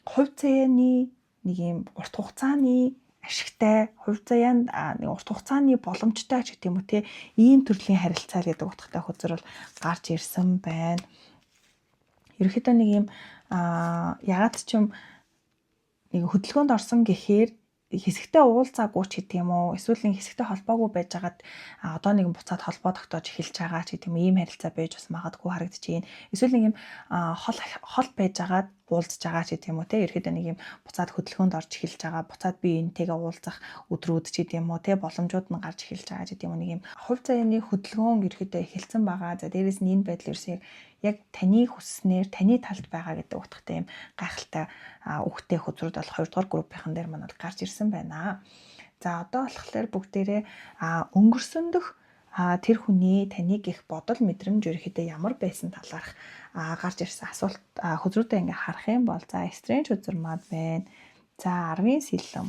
хувь заяаны нэг юм урт хугацааны ашигтай, хувь заяанд нэг урт хугацааны боломжтой ч гэдэг юм уу те, ийм төрлийн харилцаа гэдэг утгатай хөзөр бол гарч ирсэн байна. Ерөнхийдөө нэг юм ягаад ч юм нэг хөдөлгөөнд орсон гэхээр хэсэгтээ уулзаагүй ч гэдэг юм уу, эсвэл нэг хэсэгтээ холбоогүй байжгаад одоо нэгэн буцаад холбоо тогтоож эхэлж байгаа ч гэдэг юм, ийм харилцаа байж бас магадгүй харагдаж байна. Эсвэл нэг юм хол хол байжгаад уулзж байгаа ч гэдэг юм уу те, ерөөхдөө нэг юм буцаад хөдөлгөөнд орж эхэлж байгаа, буцаад би энтэйгээ уулзах өдрүүд ч гэдэг юм уу те, боломжууд нь гарч эхэлж байгаа ч гэдэг юм уу, нэг юм хувь заяаны хөдөлгөөн ерөөхдөө эхэлсэн байгаа. За, дээрэс нь энэ байдал ерөөсөө яг таны хүсснээр таны талд байгаа гэдэг утгатай юм гайхалтай үгтэй хөзрүүд бол 2 дугаар группийнхан дээр маань бол гарч ирсэн байна. За, одоо болохоор бүгдээрээ өнгөрсөн дөх тэр хүний таныг их бодол мэдрэмж ерөөхдөө ямар байсан талаарх гарч ирсэн асуулт хөзрүүдээ ингээ харах юм бол, за, Strength хөзөр маань байна. За, 10-ын сэлэм.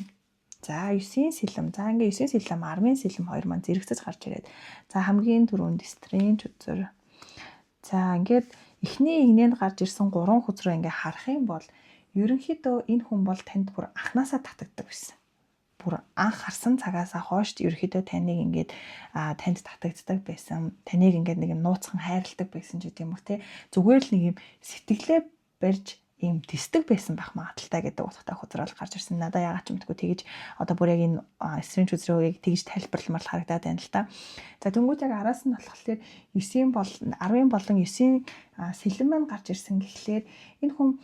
За, 9-ийн сэлэм. За, ингээ 9-ийн сэлэм, 10-ын сэлэм хоёр маань зэрэгцэж гарч ирээд. За, хамгийн түрүүнд Strength хөзөр. За, ингээд эхний игнэнд гарч ирсэн гурван хөзрөө ингээ харах юм бол ерөнхийдөө энэ хүн бол танд бүр анханасаа татагддаг байсан. Бүр анх харсан цагаасаа хойш ерөнхийдөө таныг ингээд танд татагддаг байсан. Таныг ингээд нэг юм нууцхан хайрладаг байсан ч гэдэг юм уу те. Зүгээр л нэг юм сэтгэлээ барьж ийм тэсдэг байсан байх магадлалтай гэдэг утгатай хөзөр бол гарч ирсэн. Надаа яагаад ч юм мэдгүй тэгэж одоо бүр яг энэ Strength хөзрөөгийг тэгж тайлбарламар харагдаад байна л та. За, тэнгуут яг араас нь болохоор 9-ийн бол 10-ын болон 9-ийн сэлэм маань гарч ирсэн гэхлээр энэ хүн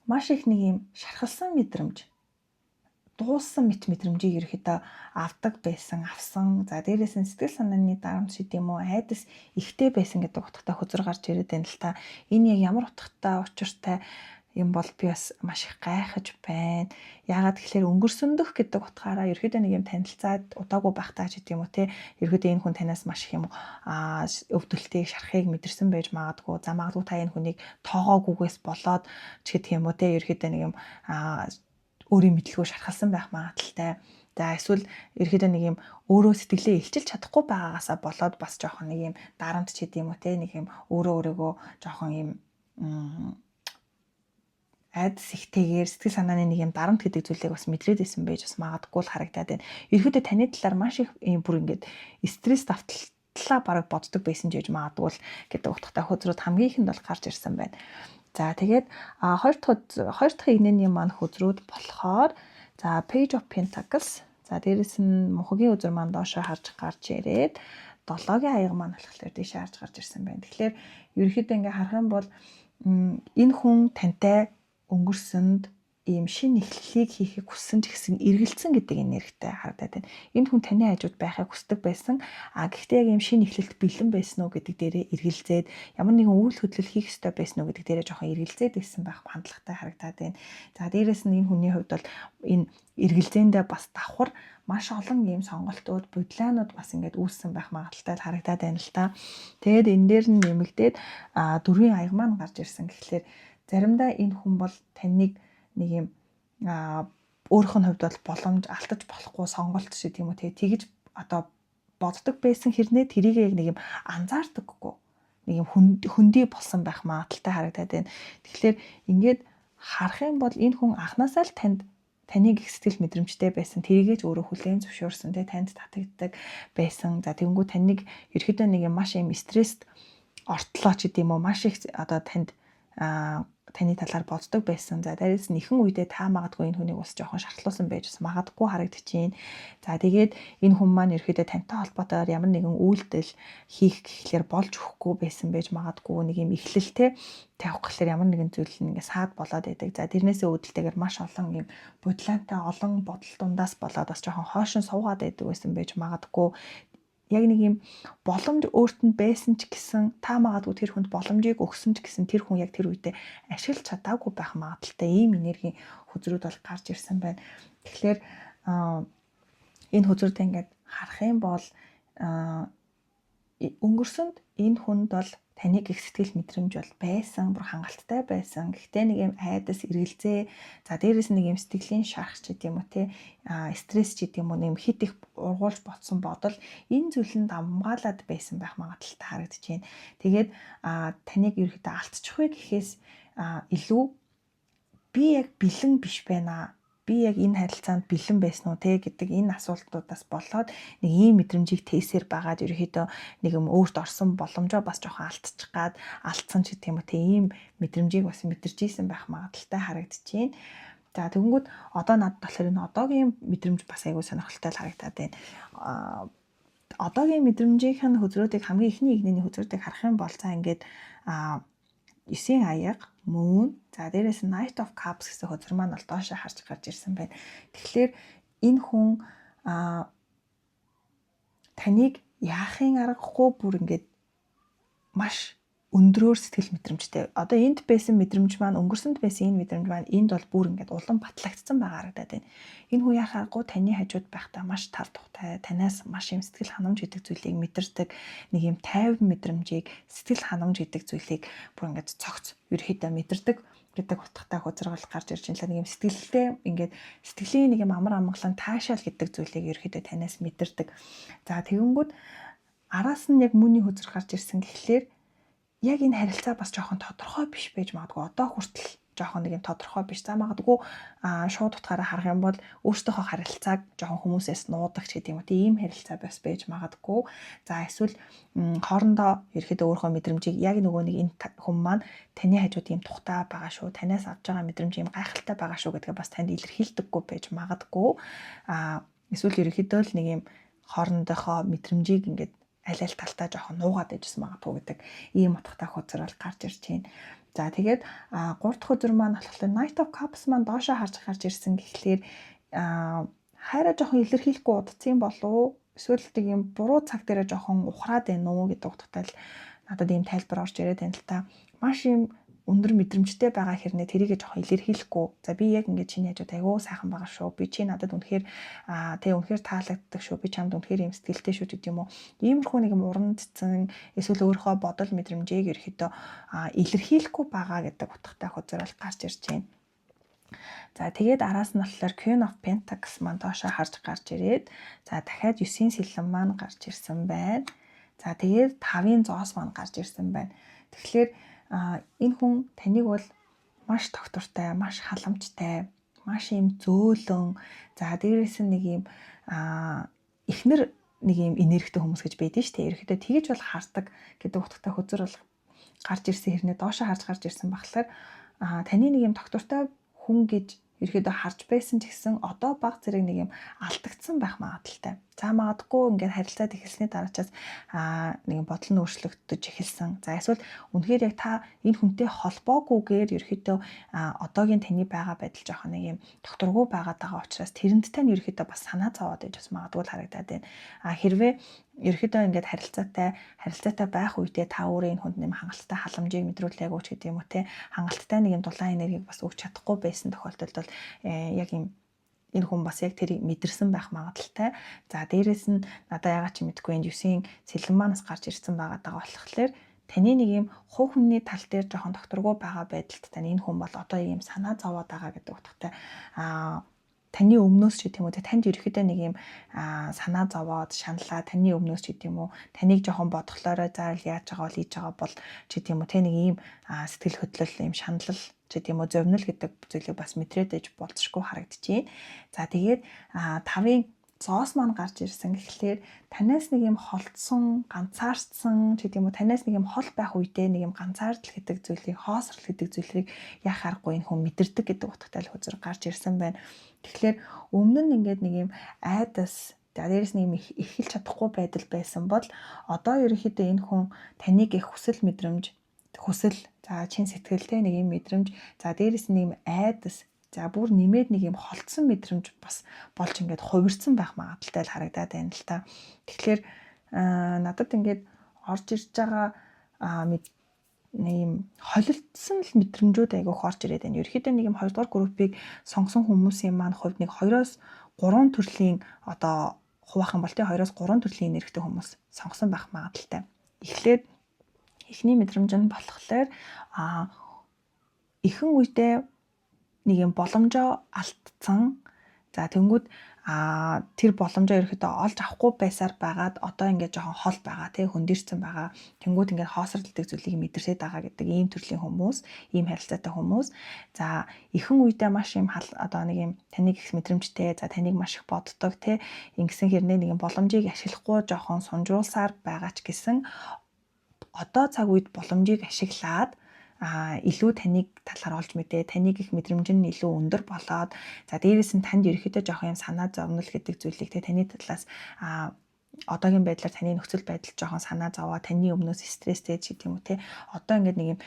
маш их нэг юм шархалсан мэдрэмж, дууссан мэт мэдрэмжийг ерөөхдөө авдаг байсан, авсан. За, дээрээс нь сэтгэл санааны дарамт шид юм уу, айдас ихтэй байсан гэдэг утгатай хөзөр гарч ирээд байна л та. Энэ яг ямар утгатай, учиртай юм бол би бас маш их гайхаж байна. Яагаад гэхээр өнгөрсөн дөх гэдэг утгаараа ерөөхдөө нэг юм танилцаад удаагүй байхдаа ч гэдэг юм уу те, ерөөхдөө энэ хүн танаас маш их юм өвдөлтийг, шархыг мэдэрсэн байж магадгүй. За, магадгүй та энэ хүнийг тоогоогүйгээс болоод ч гэдэг юм уу те, ерөөхдөө нэг юм өөрийн мэдлгүй шархалсан байх магадлалтай. За, эсвэл ерөөхдөө нэг юм өөрөө сэтгэлээ илчилж чадахгүй байгаагаасаа болоод бас жоохон нэг юм дарамт ч гэдэм юм уу те, нэг юм өөрөө өөрийгөө жоохон юм айдас ихтэйгээр сэтгэл санааны нэг юм дарамт гэдэг зүйлийг бас мэдрээд исэн байж бас магадгүй л харагдаад байна. Ерөөхдөө таны талаар маш их юм бүр ингээд стресс давтлаа бараг боддог байсан ч гэж магадгүй л гэдэг утгатай хөзрүүд хамгийн ихэнд бол гарч ирсэн байна. За, тэгээд хоёр дахь игнэний маань хөзрүүд болохоор, за, Page of Pentacles, за, дээрэс нь мунхагийн хөзөр маань доошоо харж гарч ирээд долоогийн аяга маань болохоор дээшээ харж гарч ирсэн байна. Тэгэхээр ерөнхийдөө ингээ харах юм бол энэ хүн тантай өнгөрсөнд Ийм шинэ эхлэлийг хийхийг хүссэн ч гэсэн эргэлзсэн гэдэг энергитэй харагдаад байна. Энэ хүн таны хажууд байхыг хүсдэг байсан. А гэхдээ яг ийм шинэ эхлэлд бэлэн байсан уу гэдэг дээрээ эргэлзээд, ямар нэгэн үйл хөдлөл хийх ёстой байсан уу гэдэг дээрээ жоохон эргэлзээд ирсэн байх хандлагатай харагдаад байна. За, дээрэс нь энэ хүний хувьд бол энэ эргэлзээндээ бас давхар маш олон ийм сонголтууд, будилаанууд бас ингээд үүссэн байх магадлалтай харагдаад байна л та. Тэгээд энэ дээр нь нэмэгдээд дөрвийн аяга маань гарч ирсэн гэхлээр заримдаа энэ хүн бол таныг нэг юм өөрийнх нь хувьд бол боломж алдаж болохгүй сонголт шиг тийм үү, тэгэж одоо боддог байсан хэрнээ тэрийг яг нэг юм анзаардаггүй, нэг юм хөндөй болсон байх магадлалтай харагдаад байна. Тэгэхээр ингээд харах юм бол энэ хүн анхнаасаа л танд, таныг их сэтгэл мэдрэмжтэй байсан. Тэрийгээ ч өөрөө хүлээн зөвшөөрсөн, те, танд татагддаг байсан. За, тэгэнгүүт таныг ерөөдөө нэг юм маш юм стресст ортлоо ч гэдэм үү, маш их одоо танд таны талаар боддог байсан. За, дээрээс нь ихэнх үедээ та магадгүй энэ хүнийг бас жоохон шархлуулсан байж бас магадгүй харагдчихээн. За, тэгээд энэ хүн маань ерөөхдөө тантай холбоотойгоор ямар нэгэн үйлдэл хийх гэхлээр болж өгөхгүй байсан байж магадгүй, нэг юм эхлэлтэй тавих гэхлээр ямар нэгэн зүйл нь ингээ саад болоод байдаг. За, тэрнээсээ үүдэлтэйгээр маш олон юм будилаантай, олон бодол дундаас болоод бас жоохон хойшин суугаад байдаг байсан байж магадгүй. Яг нэг юм боломж өөрт нь байсан ч гэсэн, та магадгүй тэр хүнд боломжийг өгсөн ч гэсэн тэр хүн яг тэр үедээ ашиглаж чадаагүй байх магадлалтай ийм энергийн хөзрүүд бол гарч ирсэн байна. Тэгэхээр энэ хөзрүүдээ ингээд харах юм бол өнгөрсөнд энэ хүнд бол таныг их сэтгэл мэдрэмж бол байсан, бүр хангалттай байсан. Гэхдээ нэг юм айдас, эргэлзээ, за, дээрэс нэг юм сэтгэлийн шарх ч гэдэм үү те, стресс ч гэдэм үү, нэг хит их ургуулж ботсон бодол, энэ зүйл нь давмгаалаад байсан байх магадлалтай харагдаж байна. Тэгээд таныг ерөөхдөө алдчих вэ гэхээс илүү би яг бэлэн биш байна, би яг энэ харилцаанд бэлэн байсан уу те гэдэг энэ асуултуудаас болоод нэг ийм мэдрэмжийг тээсээр байгаад ерөөхдөө нэг юм өөрт орсон боломжоо бас жоохон алдчих гад алдсан ч гэх юм уу те, ийм мэдрэмжийг бас мэдэрч исэн байх магадлалтай харагдчихээн. За, тэгэнгүүт одоо надад болохоор энэ одоогийн мэдрэмж бас айгүй сонирхолтой л харагдаад байна. Одоогийн мэдрэмжийнх нь хөзрүүдийг, хамгийн эхний игнэний хөзрүүдийг харах юм бол за, ингээд 9-ийн аяга, Moon, за, дээрээс нь Knight of Cups гэсэн хөзөр маань бол доошоо харж гарч ирсэн байна. Тэгэхээр энэ хүн таныг яахын аргагүй бүр ингээд маш өндрөөр сэтгэл мэдрэмжтэй. Одоо энд байсан мэдрэмж маань, өнгөрсөнд байсан энэ мэдрэмж маань энд бол бүр ингээд улам батлагдсан байгаа харагдаад байна. Энэ хүн яах аргагүй таны хажууд байхдаа маш тав тухтай, танаас маш юм сэтгэл ханамж гэдэг зүйлийг мэдэрдэг, нэг юм тайван мэдрэмжийг, сэтгэл ханамж гэдэг зүйлийг бүр ингээд цогц ерөөхдөө мэдэрдэг гэдэг утгатай хөзөр гарч ирж байна. Нэг юм сэтгэлдээ ингээд сэтгэлийн нэг юм амар амгалан, таашаал гэдэг зүйлийг ерөөхдөө танаас мэдэрдэг. За, тэгэнгүүт араас нь яг Moon-ий хөзөр гарч ирсэн гэхлээр яг энэ харилцаа бас жоохон тодорхой биш байж магадгүй. Одоо хүртэл жоохон нэг юм тодорхой биш. За, магадгүй шууд утгаараа харах юм бол өөртөөхөө харилцааг жоохон хүмүүсээс нуудаг ч гэдэг юм уу. Тийм харилцаа бас байж магадгүй. За, эсвэл хоорондоо ерөөхдөө өөрийнхөө мэдрэмжийг яг нөгөө нэг энэ хүн маань таны хажууд ийм тухтай байгаа шүү. Танаас авч байгаа мэдрэмж ийм гайхалтай байгаа шүү гэдгээ бас танд илэрхийлдэггүй байж магадгүй. Эсвэл ерөөхдөө л нэг юм хоорондынхоо мэдрэмжийг ингээд аль аль талтаа жоохон нуугаад байжсэн магадгүй гэдэг ийм утгатай хөзөр бол гарч ирж байна. За, тэгээд гурав дахь хөзөр маань болохоор Knight of Cups маань доошоо харж гарч ирсэн гэхлээр хайраа жоохон илэрхийлэхгүй удацсан болов уу? Эсвэл нэг юм буруу цаг дээрээ жоохон ухраад байна уу гэдэг утгатай л надад ийм тайлбар орж ирээд байна л та. Маш ийм өндөр мэдрэмжтэй байгаа хэрнээ тэрийгэ жоохон илэрхийлэхгүй. За, би яг ингээд чиний хажууд айгүй сайхан байгаа шүү. Би чи надад үнэхээр тэг үнэхээр таалагддаг шүү. Би чамд үнэхээр юм сэтгэлтэй шүү гэдэг юм уу. Иймэрхүү нэг юм уран цэцэн эсвэл өөрийнхөө бодол мэдрэмжийг ерөөхдөө илэрхийлэхгүй байгаа гэдэг утгатай хөзөр бол гарч ирж байна. За, тэгээд араас нь болохоор Queen of Pentacles маань доошоо харж гарч ирээд, за, дахиад 9-ийн сэлэм маань гарч ирсэн байна. За, тэгээд 5-ын зоос маань гарч ирсэн байна. Тэгэхээр энэ хүн таныг бол маш тогтвортой, маш халамжтай, маш ийм зөөлөн, за, дээрээс нь нэг ийм эхнэр нэг ийм энергитэй хүмүүс гэж байдаг шүү дээ. Ерөнхийдөө тэгэж бол хардаг гэдэг утгатай хөзөр бол гарч ирсэн хэрнээ доошоо харж гарч ирсэн бахлаар таны нэг юм тогтвортой хүн гэж Ерөөдөө харж байсан ч гэсэн одоо баг зэрэг нэг юм алдагдсан байх магадлалтай. За магадгүй ингээд харилцаад эхэлсний дараачаас нэг бодол нь өөрчлөгдөж эхэлсэн. За эсвэл үнэхээр яг та энэ хүнтэй холбоогүйгээр ерөөдөө одоогийн таны байгаа байдал жоохон нэг юм докторгүй байгаад байгаа учраас тэрэнд тань ерөөдөө бас санаа зовоод иж бас магадгүй л харагдаад байна. Хэрвээ ерөөдөө ингээд харилцаатай байх үедээ та өөрөө энэ хүнд нэм хангалттай халамжийг мэдрүүлээгүй ч гэдэг юм уу те, хангалттай нэг юм дулаан энергийг бас өгч чадахгүй байсан тохиолдолд бол яг юм энэ хүн бас яг тэрийг мэдэрсэн байх магадлалтай. За дээрэс нь надаа ягаад ч мэдгүй энэ 9-ийн сэлэн манаас гарч ирсэн байгаа даа болохоор таны нэг юм хувь хүний тал дээр жоохон докторгүй байгаа байдалд тань энэ хүн бол одоо ийм санаа зовоод байгаа гэдэг утгатай таны өмнөөс ч гэдэм үү, танд ерөөхдөө нэг юм санаа зовоод шаналаа таны өмнөөс ч гэдэм үү, таныг жоохон бодглоорой заавал яаж байгаа бол хийж байгаа бол ч гэдэм үү, тэ нэг ийм сэтгэл хөдлөл, ийм шаналл ч гэдэм үү, зовнил гэдэг зүйлийг бас мэдрээд иж болцшгүй харагдчихээн. За тэгээд 5-ын зоос маань гарч ирсэн гэхлээр танаас нэг юм холдсон, ганцаардсан ч гэдэг юм уу, танаас нэг юм хол байх үедээ нэг юм ганцаардал гэдэг зүйлийг, хоосрол гэдэг зүйлийг яах аргагүй энэ хүн мэдэрдэг гэдэг утгатай л хөзөр гарч ирсэн байна. Тэгэхээр өмнө нь ингээд нэг юм айдас, дээрээс нэг юм эхэлж чадахгүй байдал байсан бол одоо ерөнхийдөө энэ хүн таныг их хүсэл мэдрэмж, хүсэл, за чин сэтгэлтэй нэг юм мэдрэмж, за дээрээс нэг юм айдас, за бүр нэмээд нэг юм холдсон мэдрэмж бас болж ингээд хувирсан байх магадлалтай л харагдаад байна л та. Тэгэхээр надад ингээд орж ирж байгаа нэг юм холилдсон л мэдрэмжүүд айгүйх орж ирээд байна. Ерөнхийдөө нэг юм 2 дугаар группийг сонгосон хүмүүсийн маань хувьд нэг 2-оос 3 төрлийн одоо хуваах юм бол тий 2-оос 3 төрлийн энергитэй хүмүүс сонгосон байх магадлалтай. Эхлээд эхний мэдрэмж нь болохоор ихэнх үедээ нэг юм боломжоо алдсан. За тэнгүүд тэр боломжоо ерөөхдөө олж авахгүй байсаар байгаад одоо ингээд жоохон хол байгаа тий хөндөрцөн байгаа. Тэнгүүд ингээд хоосролдог зүйлийг мэдэрсээд байгаа гэдэг ийм төрлийн хүмүүс, ийм харилцаатай хүмүүс. За ихэнх үедээ маш юм одоо нэг юм таныг их мэдрэмжтэй, за таныг маш их боддог тий ингэсэн хэрнээ нэг юм боломжийг ашиглахгүй жоохон сунжруулсаар байгаа ч гэсэн одоо цаг үед боломжийг ашиглаад илүү таныг талаар олж мэдээ, таныг их мэдрэмж нь илүү өндөр болоод, за дээрээс нь танд ерөөхдөө жоох юм санаа зовнил гэдэг зүйлийг те таны талаас одоогийн байдлаар таны нөхцөл байдал жоохон санаа зовоо, таны өмнөөс стресстэй ч гэдэг юм уу те. Одоо ингээд нэг юм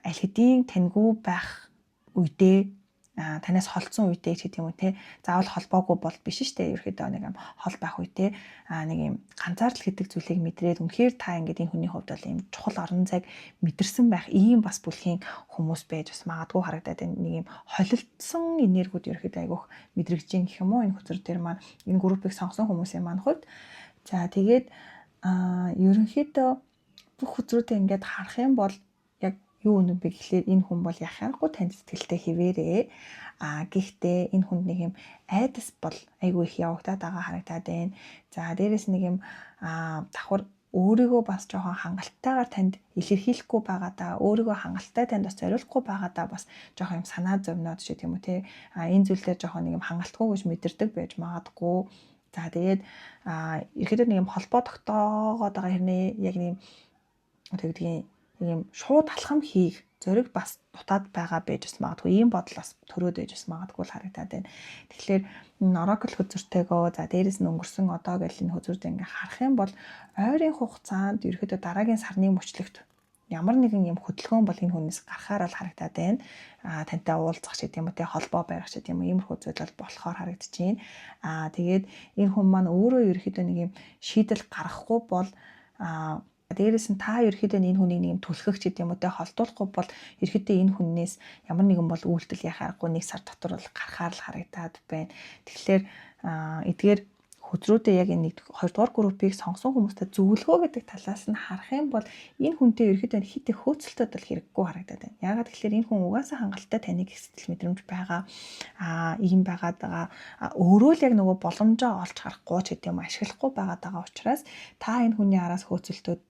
аль хэдийн таньгүй байх үедээ танаас холдсон үедээ ч гэдэг юм уу те, заавал холбоогүй бол биш шүү дээ. Ерөөхдөө нэг юм хол байх үедээ нэг юм ганцаардал гэдэг зүйлийг мэдрээд үнэхээр та ингээд энэ хүний хувьд бол ийм чухал орон зайг мэдэрсэн байх ийм бас бүлхийн хүмүүс байж бас магадгүй харагдаад байна. Нэг юм холилдсон энергиуд ерөөхдөө айгүйх мэдрэгдэж гин гэх юм уу энэ хөзөр дээр маань энэ группийг сонгосон хүмүүсийн маань хувьд. За тэгээд ерөнхийдөө бүх хөзрүүдээ ингээд харах юм бол яг юу үнэн бэ гэхлээр энэ хүн бол яхахгүй танд сэтгэлтэй хэвээрээ. Гэхдээ энэ хүнд нэг юм айдас бол айгүй их явагдаад байгаа харагдаад байна. За дээрэс нэг юм давхар өөрийгөө бас жоохон хангалтайгаар танд илэрхийлэхгүй байгаадаа, өөрийгөө хангалттай танд бас зориулахгүй байгаадаа бас жоохон юм санаа зовноод ч гэх юм уу те. Энэ зүйл дээр жоохон нэг юм хангалтгүй гэж мэдэрдэг байж магадгүй. За тэгээд ерөөдөө нэг юм холбоо тогтоогоод байгаа хэрнээ яг нэг юм тэгдгийн нэг юм шууд алхам хийх зориг бас дутаад байгаа байж бас магадгүй, ийм бодол бас төрөөд байж бас магадгүй л харагдаад байна. Тэгэхээр оракл хөзөртэйгөө, за дээрэс нь өнгөрсөн одоо гэл энэ хөзөрд ингээ харах юм бол ойрын хугацаанд ерөөхдөө дараагийн сарны мөчлөгт ямар нэгэн юм хөдөлгөөн бол энэ хүнээс гарахаар л харагдаад байна. Тантай уулзах ч гэдэг юм уу те, холбоо барих ч гэдэг юм уу, иймэрхүү зүйл бол болохоор харагдаж байна. Тэгээд энэ хүн маань өөрөө ерөөхдөө нэг юм шийдэл гаргахгүй бол дээрээс нь та ерөөхдөө энэ хүнийг нэг юм түлхэх ч гэдэг юм уу те, холдуулахгүй бол ерөөхдөө энэ хүнээс ямар нэгэн бол үйлдэл яхах аргагүй нэг сар дотор бол гарахаар л харагдаад байна. Тэгэхээр эдгээр хөзрүүдээ яг энэ 2 дугаар группийг сонгосон хүмүүстэй зөвлөгөө гэдэг талаас нь харах юм бол энэ хүнтэй ерөөхдөө хит их хөөцөлтөд бол хэрэггүй харагдаад байна. Яагаад гэхээр энэ хүн угаасаа хангалттай таныг их сэтгэл мэдрэмж байгаа. Ийм байгаад байгаа. Өөрөө л яг нөгөө боломжоо олж харахгүй ч гэдэг юм ашиглахгүй байгаад байгаа учраас та энэ хүний араас хөөцөлтөд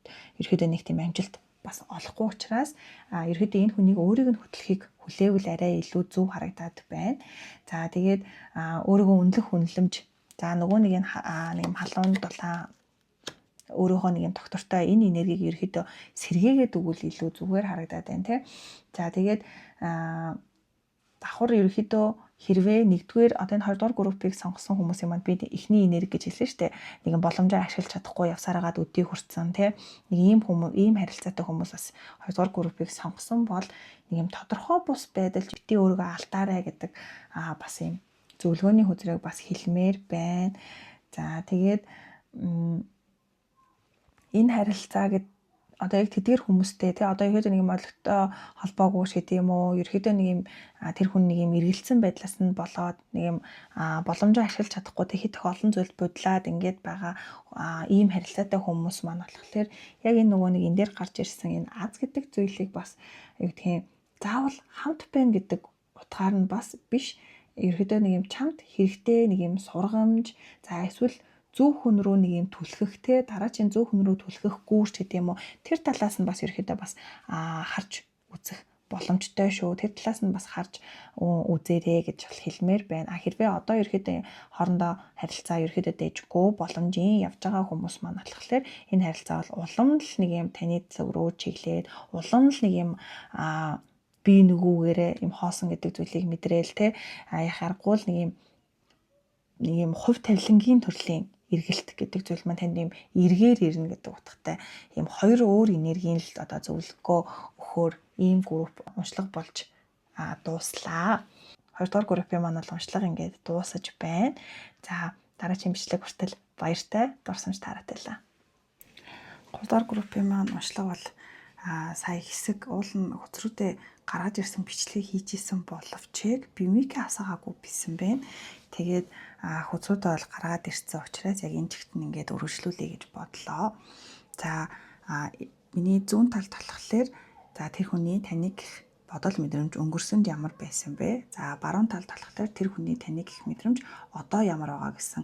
ерөөхдөө нэг тийм амжилт бас олохгүй учраас ерөөхдөө энэ хүнийг өөрийг нь хөтлөхийг хүлээвэл арай илүү зөв харагдаад байна. За тэгээд өөрийгөө үнэлэх үнэлэмж, за нөгөө нэг нэг юм халуун дулаан өөрөөхөө нэг юм доктортой энэ энергийг ерөөхдөө сэргээгээд өгвөл илүү зүгээр харагдаад байна тий. За тэгээд давхар ерөөхдөө Хэрвээ нэгдүгээр одоо энэ хоёрдугаар группийг сонгосон хүмүүсийн манд би эхний энерги гэж хэлсэн шүү дээ. Нэгэн боломжоор ашиглаж чадахгүй явсараагаад өдий хүрсэн тий. Нэг ийм хүмүүс, ийм харилцаатай хүмүүс бас хоёрдугаар группийг сонгосон бол нэг юм тодорхой бус байдал бити өөрийгөө алдаарай гэдэг бас ийм зөвлөгөөний хөзрийг бас хэлмээр байна. За тэгээд энэ харилцаа гэд одоо яг тэдгэр хүмүүстэй тий одоо ерөөдөө нэг юм ойлгохтой холбоогүй ш гэдэг юм уу, ерөөдөө нэг юм тэр хүн нэг юм эргэлцсэн байдлаас нь болоод нэг юм боломжоо ашиглаж чадахгүй тий хит их олон зүйлд будлаад ингээд байгаа ийм харилцаатай хүмүүс маань болохоор яг энэ нөгөө нэг энэ дээр гарч ирсэн энэ аз гэдэг зүйлийг бас юу гэдгийг заавал хамт байна гэдэг утгаар нь бас биш, ерөөдөө нэг юм чамд хэрэгтэй нэг юм сургамж, за эсвэл зөв хүн рүү нэг юм түлхэх те дараагийн зөв хүн рүү түлхэх гүүрч гэдэг юм уу, тэр талаас нь бас ерөөхдөө бас харж үзэх боломжтой шүү. Тэр талаас нь бас харж үзээрэй гэж хэлмээр байна. А хэрвээ одоо ерөөхдөө хоорондоо харилцаа ерөөхдөө дэжгүй боломжийн явж байгаа хүмүүс маань болохоор энэ харилцаа бол улам л нэг юм таны зүг рүү чиглээд улам л нэг юм би нөгүүгээрээ юм хоосон гэдэг зүйлийг мэдрээл те яхааргүй л нэг юм хувь тавилангийн төрлийн эргэлт гэдэг зүйл маань танд юм эргээр ирнэ гэдэг утгатай ийм хоёр өөр энергийн л одоо зөвлөгөө өгөхөөр ийм групп уншлага болж дууслаа. Хоёрдугаар группийн маань бол уншлага ингээд дуусаж байна. За дараагийн бичлэг хүртэл баяртай дурсамж тааратай. Гуравдугаар группийн маань уншлага бол сая хэсэг уул нь хөцрүүдээ гаргаж ирсэн бичлэгийг хийж исэн боловч би мик асаагаагүй бисэн байна. Тэгээд хөцрүүдээ бол гаргаад ирсэн учраас яг энэ чигт нь ингээд өргөжлүүлэе гэж бодлоо. За миний зүүн талд болохоор за тэр хүний таныг бодол мэдрэмж өнгөрсөнд ямар байсан бэ? За баруун талд болохоор тэр хүний таныг гэх мэдрэмж одоо ямар байгаа гэсэн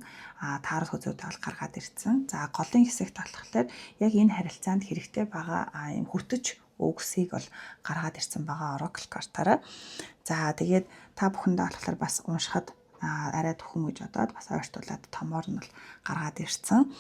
таарал хөзрүүдээ бол гаргаад ирсэн. За голын хэсэгт болохоор яг энэ харилцаанд хэрэгтэй байгаа ийм хүртэж үгсийг бол гаргаад ирсэн байгаа oracle картаараа. За тэгээд та бүхэндээ болохоор бас уншихад арай төхөн гэж бодоод бас ойртуулад томоор нь бол гаргаад ирсэн.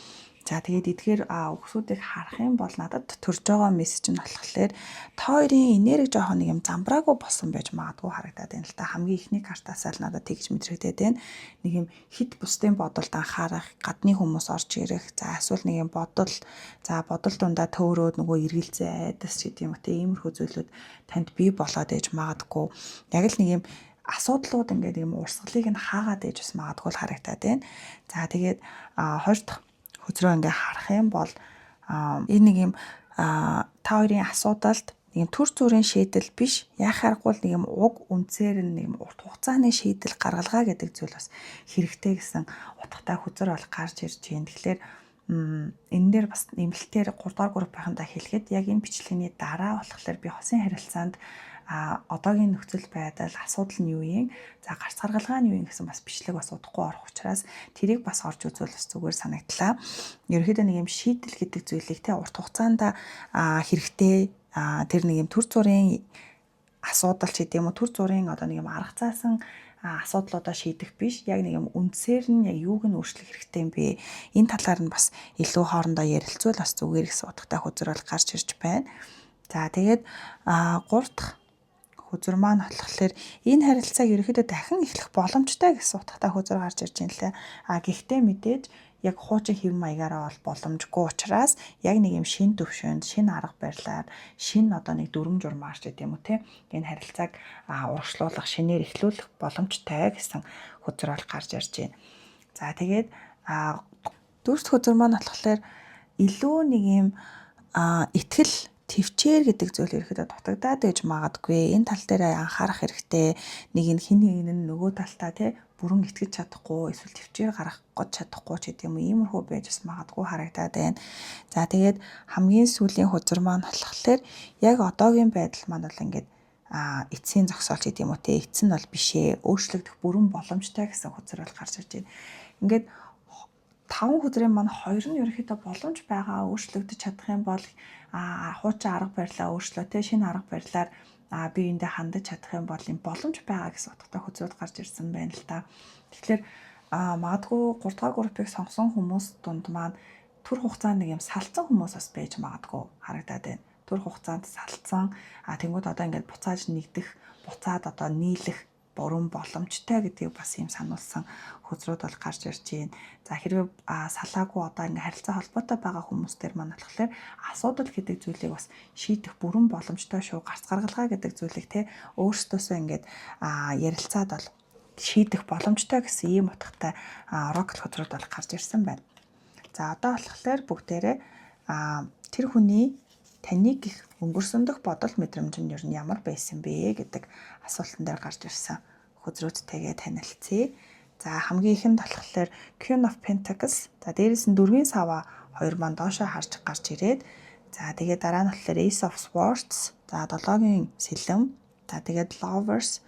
За тэгээд эдгээр үгсүүдийг харах юм бол надад төрж байгаа мессеж нь болохоор та хоёрын энерги жоохон нэг юм замбраагүй болсон байж магадгүй харагдаад байна л та. Хамгийн эхний картаасаа л надад тэгж мэдрэгдээд байна. Нэг юм хит бусдын бодолд анхаарах, гадны хүмүүс орж ирэх, за эсвэл нэг юм бодол, за бодол дундаа төөрөөд нөгөө эргэлзээ, айдас ч гэдэг юм уу те, иймэрхүү зүйлүүд танд бий болоод ээж магадгүй. Яг л нэг юм асуудлууд ингээд юм урсгалыг нь хаагаад ээж бас магадгүй л харагдаад байна. За тэгээд хоёр дахь хөзрөө ингээ харах юм бол энэ нэг юм та хоёрын асуудалд нэг юм төр зүрийн шийдэл биш, яхааргүй нэг юм уг үнцээр нэг юм урт хугацааны шийдэл гаргалгаа гэдэг зүйл бас хэрэгтэй гэсэн утгатай хөзөр бол гарч ирж байна. Тэгэхээр энэ дээр бас нэмэлтээр 3 дугаар группийнхандаа хэлэхэд яг энэ бичлэгийн дараа болохоор би хосын харилцаанд одоогийн нөхцөл байдал, асуудал нь юу юм, за гарц гаргалгаа нь юу юм гэсэн бас бичлэг бас удахгүй орох учраас тэрийг бас орж үзвэл бас зүгээр санагдлаа. Ерөнхийдөө нэг юм шийдэл гэдэг зүйлийг те урт хугацаанд хэрэгтэй, тэр нэг юм төр зүрийн асуудал ч гэдэм үү, төр зүрийн одоо нэг юм арга заасан асуудлуудаа шийдэх биш, яг нэг юм үндсээр нь яг юуг нь өөрчлөх хэрэгтэй юм бэ? Энэ талаар нь бас илүү хоорондоо ярилцвал бас зүгээр гэсэн утгатай хөзөр бол гарч ирж байна. За тэгээд 3 дахь хөзөр маань болохоор энэ харилцааг ерөнхийдөө дахин эхлэх боломжтой гэсэн утгатай хөзөр гарч ирж байна лээ. А гэхдээ мэдээж яг хуучин хэв маягаараа бол боломжгүй учраас яг нэг юм шин төвшөнд, шин арга барилаар, шин одоо нэг дүрм журмаар ч гэдэг юм уу те, энэ харилцааг урагшлуулах, шинээр эхлүүлэх боломжтой гэсэн хөзөр бол гарч ирж байна. За тэгээд дөрөвт хөзөр маань болохоор илүү нэг юм итгэл төвчээр гэдэг зүйл ерөөхдөө дутагдаад байж магадгүй. Энэ тал дээр анхаарах хэрэгтэй. Нэг нь хин нэг нь нөгөө талтаа тий бүрэн итгэж чадахгүй, эсвэл төвчээр гаргах гэж чадахгүй ч гэдэг юм уу, иймэрхүү байж бас магадгүй харагдаад байна. За тэгээд хамгийн сүүлийн хөзөр маань болохоор яг одоогийн байдал маань бол ингээд эцсийн зогсоол ч гэдэг юм уу те, эцс нь бол биш ээ, өөрчлөгдөх бүрэн боломжтой гэсэн хөзөр бол гарч ирж байна. Ингээд 5 хөзрийн маань 2 нь ерөнхийдөө боломж байгаа, өөрчлөгдөж чадах юм бол хуучин арга барилаа өөрчлөө те, шинэ арга барилаар биеиндээ хандаж чадах юм бол юм боломж байгаа гэсэн утгатай хөзрүүд гарч ирсэн байна л та. Тэгэхээр магадгүй 3 дугаар группыг сонгосон хүмүүс дунд маань төр хугацаанд нэг юм салцсан хүмүүс бас байж магадгүй харагдаад байна. Төр хугацаанд салцсан, тэнгууд одоо ингээд буцааж нэгдэх, буцаад одоо нийлэх бүрэн боломжтой гэдгийг бас ийм сануулсан хөзрүүд бол гарч ирж байна. За, хэрвээ салаагүй, одоо ингээ харилцаа холбоотой байгаа хүмүүс дээр маань болохоор асуудал гэдэг зүйлийг бас шийдэх бүрэн боломжтой шүү. Гарц гаргалгаа гэдэг зүйлийг те өөрсдөөсөө ингээд ярилцаад бол шийдэх боломжтой гэсэн ийм утгатай oracle хөзрүүд бол гарч ирсэн байна. За, одоо болохоор бүгдээрээ тэр хүний таныг гэх өнгөрсөн дэх бодол мэдрэмж нь ер нь ямар байсан бэ гэдэг асуултан дээр гарч ирсэн хөзрүүдтэйгээ танилцъя. За, хамгийн ихэнд болохоор Queen of Pentacles. За, дээрэс нь дөрвийн саваа хоёр маань доошоо харж гарч ирээд, за, тэгээд дараа нь болохоор Ace of Swords, за, долоогийн сэлэм, за, тэгээд Lovers,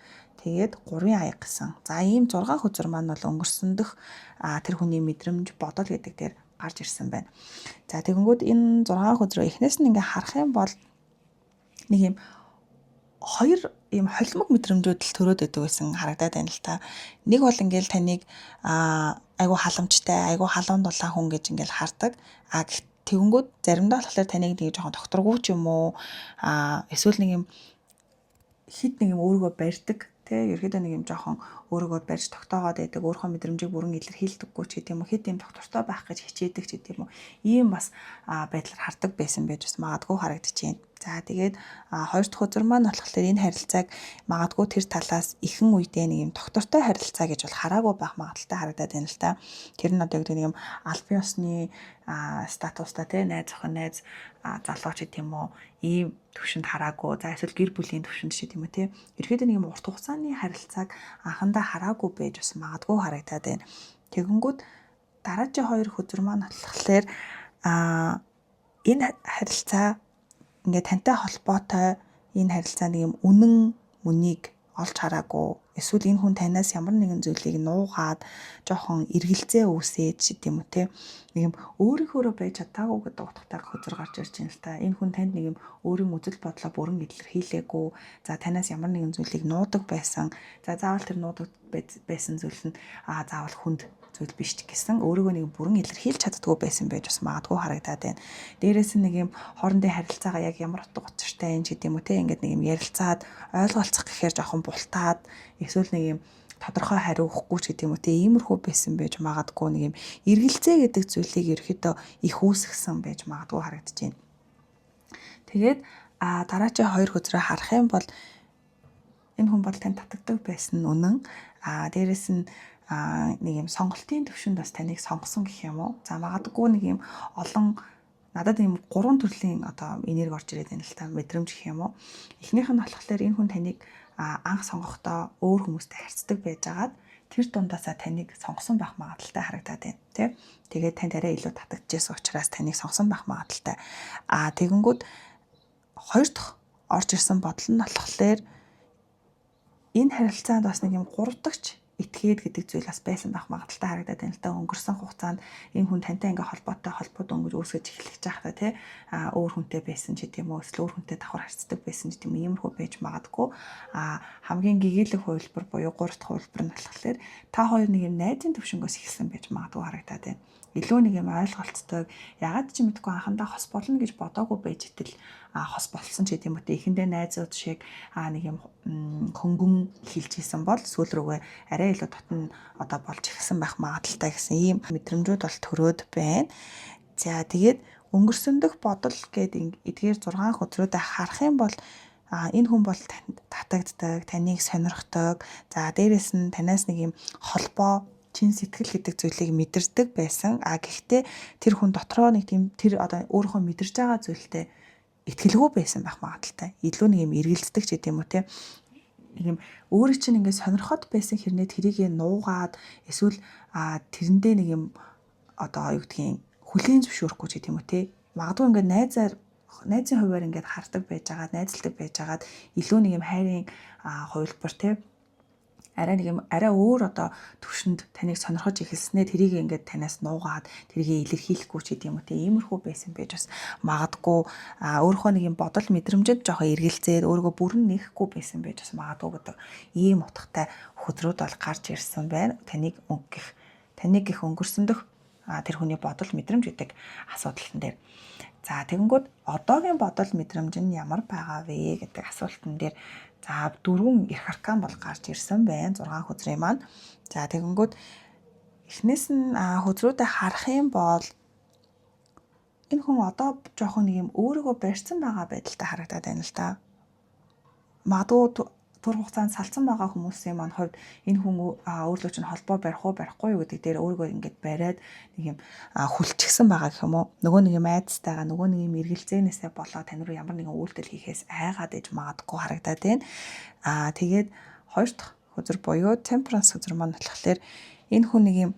тэгээд гурвын аяга гэсэн. За, ийм 6 хөзөр маань бол өнгөрсөн дэх тэр хүний мэдрэмж, бодол гэдэг дээр гарч ирсэн байна. За, тэгэнгүүт энэ 6 хөзрөө эхнээс нь ингээ харах юм бол нэг юм хоёр ийм холимог мэдрэмжүүд л төрөөд өгдөг байсан харагдаад байна л та. Нэг бол ингээл таныг айгу халамжтай, айгу халуун дулаан хүн гэж ингээл хардаг. А тэгэнгүүт заримдаа болохоор таныг нэг жоохон тогтворгүй ч юм уу, эсвэл нэг юм хит нэг юм өөрийгөө барьдаг тэ, ерөөдөө нэг юм жоохон өөрийгөө барьж тогтоогоод байдаг, өөрийнхөө мэдрэмжийг бүрэн илэрхийлдэггүй ч гэдэг юм уу, хит юм тогтвортой байх гэж хичээдэг ч гэдэг юм уу, ийм бас байдлаар хардаг байсан байж бас магадгүй харагдчихээн. За, тэгээд хоёр дахь хөзөр маань болохоор энэ харилцааг магадгүй тэр талаас ихэн үедээ нэг юм тогтвортой харилцаа гэж бол хараагүй байх магадлалтай харагдаад байна л та. Тэр нь одоо гэдэг нэг юм албан ёсны статустай те, найз охин, найз залуу ч гэдэг юм уу, ийм төвшөнд хараагүй. За, эсвэл гэр бүлийн төвшөнд ч гэдэг юм уу те. Ерөөдөө нэг юм урт хугацааны харилцааг анхандаа хараагүй байж бас магадгүй харагдаад байна. Тэгэнгүүт дараагийн хоёр хөзөр маань болохоор энэ харилцаа ингээд тантай холбоотой, энэ харилцаа нэг юм үнэн мөнийг олж хараагүй, эсвэл энэ хүн танаас ямар нэгэн зүйлийг нуугаад, жоохон эргэлзээ үүсээд ч гэдэм үү те, нэг юм өөрийнхөөрөө байж чадаагүй гэдэг утгатай хөзөр гарч ирж байна л та. Энэ хүн танд нэг юм өөрийн үзэл бодлоо бүрэн илэрхийлээгүй. За, танаас ямар нэгэн зүйлийг нуудаг байсан. За, заавал тэр нуудаг байсан зүйл нь заавал хүнд зүйл биш ч гэсэн өөрийгөө нэг бүрэн илэрхийлж чаддгүй байсан байж бас магадгүй харагдаад байна. Дээрээс нь нэг юм хоорондын харилцаагаа яг ямар утга учиртай юм ч гэдэм үү те, ингээд нэг юм ярилцаад ойлголцох гэхээр жоохон бултаад, эсвэл нэг юм тодорхой хариу өгөхгүй ч гэдэг юм уу те, иймэрхүү байсан байж магадгүй, нэг юм эргэлзээ гэдэг зүйлийг ерөөхдөө их үүсгэсэн байж магадгүй харагдаж байна. Тэгээд дараачийн хоёр хөзрөө харах юм бол энэ хүн бол танд татагдаг байсан нь үнэн. Дээрэс нь нэг юм сонголтын төвшөнд бас таныг сонгосон гэх юм уу. За, магадгүй нэг юм олон, надад ийм гурван төрлийн одоо энерги орж ирээд байна л та, мэдрэмж гэх юм уу. Эхнийх нь болохоор энэ хүн таныг анх сонгохдоо өөр хүмүүстэй харьцдаг байжгаад тэр дундаасаа таныг сонгосон байх магадлалтай харагдаад байна тий. Тэгээд танд арай илүү татагдчихсан учраас таныг сонгосон байх магадлалтай. А тэгэнгүүт хоёр дахь орж ирсэн бодол нь болохоор энэ харилцаанд бас нэг юм гурав дахьч этгээд гэдэг зүйл бас байсан байх магадлалтай харагдаад байна л да. Өнгөрсөн хугацаанд энэ хүн тантай ингээ холбоотой, холбоо дөнгөж үүсгэж эхлэх байхдаа тий өөр хүнтэй байсан ч гэдэм үү, эсвэл өөр хүнтэй давхар харьцдаг байсан ч гэдэм үү, иймэрхүү байж магадгүй. А хамгийн гэгээлэг хувилбар буюу гурав дахь хувилбар нь болохоор та хоёр нэг юм найзын төвшөнгөөс эхэлсэн байж магадгүй харагдаад байна. Илүү нэг юм ойлголцдог. Ягаад ч мэдэхгүй анхандаа хос болно гэж бодоогүй байж итэл хос болсон ч гэдэм үү те, эхэндээ найзууд шиг нэг юм хөнгөн хэлж исэн бол сүүл рүүгээ арай илүү дотно одоо болж эхэлсэн байх магадлалтай гэсэн ийм мэдрэмжүүд бол төрөөд байна. За, тэгээд өнгөрсөн дэх бодол гээд эдгээр 6 хөзрүүдээ харах юм бол энэ хүн бол танд татагддаг, таныг сонирхдог. За, дээрэс нь танаас нэг юм холбоо, чин сэтгэл гэдэг зүйлийг мэдэрдэг байсан. А гэхдээ тэр хүн дотроо нэг тийм тэр одоо өөрийнхөө мэдэрч байгаа зүйлтэй итгэлгүй байсан байх магадлалтай. Илүү нэг юм эргэлздэг ч гэдэм үү те. Нэг юм өөрөө чинь ингээд сонирхоод байсан хэрнээ тэрийг нуугаад, эсвэл тэрэндээ нэг юм одоо юу гэдгийг хүлээн зөвшөөрөхгүй ч гэдэм үү те. Магадгүй ингээд найзаар, найзын хувиар ингээд хардаг байж байгаа, найзалдаг байжгаад илүү нэг юм хайрын хувилбар те, арай нэг юм арай өөр одоо төвшөнд таныг сонирхож эхэлснээр тэрийг ингээд танаас нуугаад, тэрийг илэрхийлэхгүй ч гэдэг юм уу те, иймэрхүү байсан байж бас магадгүй. Өөрийнхөө нэг юм бодол мэдрэмжэд жоохон эргэлзээд өөрийгөө бүрэн нэхэхгүй байсан байж бас магадгүй гэдэг ийм утгатай хөзрүүд бол гарч ирсэн байна. Таныг гэх өнгөрсөн дэх тэр хүний бодол мэдрэмж гэдэг асуудалтан дээр. За, тэгэнгүүт одоогийн бодол мэдрэмж нь ямар байгаа вэ гэдэг асуултан дээр За, дөрвөн эрх аркан бол гарч ирсэн байна. 6 хөзрийн маань. За, тэгэнгүүт эхнээс нь хөзрүүдээ харах юм бол энэ хүн одоо жоохон нэг юм өөрийгөө барьсан байгаа байдалтай харагдаад байна л да. Магадгүй түр хугацаанд салцсан байгаа хүмүүсийн маань хувьд энэ хүн өөрлөө чинь холбоо барих уу, барихгүй юу гэдэг дээр өөрийгөө ингээд бариад нэг юм хүлчихсэн байгаа гэх юм уу. Нөгөө нэг юм айдастайгаа, нөгөө нэг юм эргэлзээнээсээ болоод тань руу ямар нэгэн үйлдэл хийхээс айгаад иж магадгүй харагдаад байна. Тэгээд хоёр дахь хөзөр буюу Temperance хөзөр маань болохоор энэ хүн нэг юм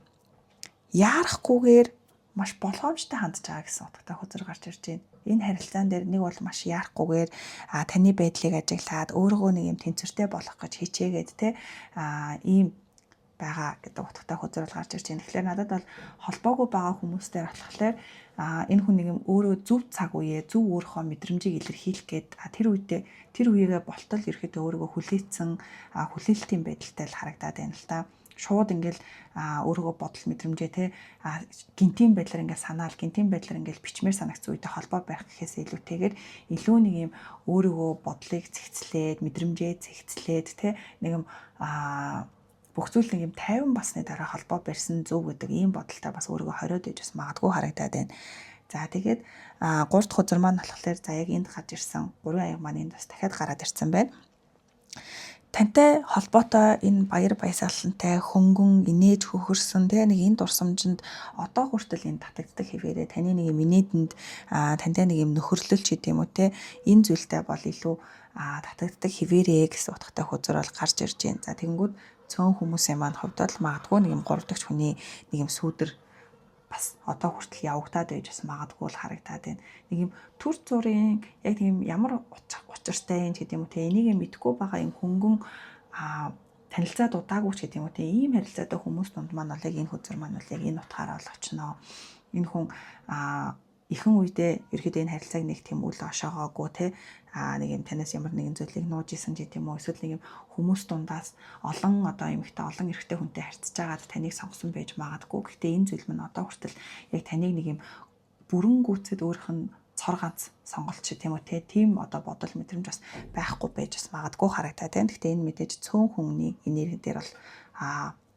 яарахгүйгээр маш болгоомжтой хандж байгаа гэсэн утгатай хөзөр гарч ирж байна. Энэ харилцаан дээр нэг бол маш яарахгүйгээр таны байдлыг ажиглаад өөрийгөө нэг юм тэнцвэртэй болгох гэж хичээгээд те ийм байгаа гэдэг утгатай хөзөр бол гарч ирж байна. Тэгэхээр надад бол холбоогүй байгаа хүмүүстэй болохоор энэ хүн нэг юм өөрөө зөв цаг үеэ, зөв өөрийнхөө мэдрэмжийг илэрхийлэх гээд тэр үедээ, тэр үеэгээ болтол ерөөхдөө өөрийгөө хүлээцсэн, хүлээлтийн байдалтай л харагдаад байна л да. Шууд ингээл өөрийгөө бодол мэдрэмжээ те гэнэтийн байдлаар ингээл санаал, гэнэтийн байдлаар ингээл бичмээр санагдсан үедээ холбоо барих гэхээс илүүтэйгээр илүү нэг юм өөрийгөө бодлыг цэгцлээд, мэдрэмжээ цэгцлээд те нэг юм бүх зүйл нэг юм 50 басны дараа холбоо барьсан зөв гэдэг ийм бодолтой бас өөрийгөө хориод иж бас магадгүй харагдаад байна. За, тэгээд гурав дахь хөзөр маань болохоор, за, яг энд гарч ирсэн гурван аяг маань энд бас дахиад гараад ирсэн байна. Тантай холбоотой энэ баяр баясгалантай, хөнгөн инээж хөхөрсөн тэгээ нэг энэ дурсамжинд одоо хүртэл энэ татагддаг хэвээрээ таны нэг юм инээдэнд, тантай нэг юм нөхөрлөл ч гэдэм үү те, энэ зүйлтэй бол илүү татагддаг хэвээрээ гэсэн утгатай хөзөр бол гарч ирж байна. За, тэгэнгүүт цөөн хүмүүсийн маань хувьд бол магадгүй нэг юм гурав дахь хүний нэг юм сүүдэр бас одоо хүртэл явагдаад байж бас магадгүй л харагдаад байна. Нэг юм түр зуурын яг тийм ямар учиртай юм ч гэдэг юм уу те, энийг мэдэхгүй байгаа юм хөнгөн танилцаад удаагүй ч гэдэг юм уу те, ийм харилцаатай хүмүүс дунд маань бол яг энэ хөзөр маань бол яг энэ утгаараа бол очноо. Энэ хүн ихэнх үедээ ерөөхдөө энэ харилцааг нэг тийм үл ошоогоогүй те, нэг юм танаас ямар нэгэн зүйлийг нууж исэн ч гэдэм үү, эсвэл нэг юм хүмүүс дундаас олон одоо эмэгтэй, олон эрэгтэй хүнтэй харьцаж байгаад таныг сонгосон байж магадгүй. Гэхдээ энэ зүйл маань одоо хүртэл яг таныг нэг юм бүрэн гүйцэд өөрөх нь цор ганц сонголт ч тийм үү те, тийм одоо бодол мэдрэмж бас байхгүй байж бас магадгүй харагдаад байна. Гэхдээ энэ мэдээж цөөн хүний энерги дээр бол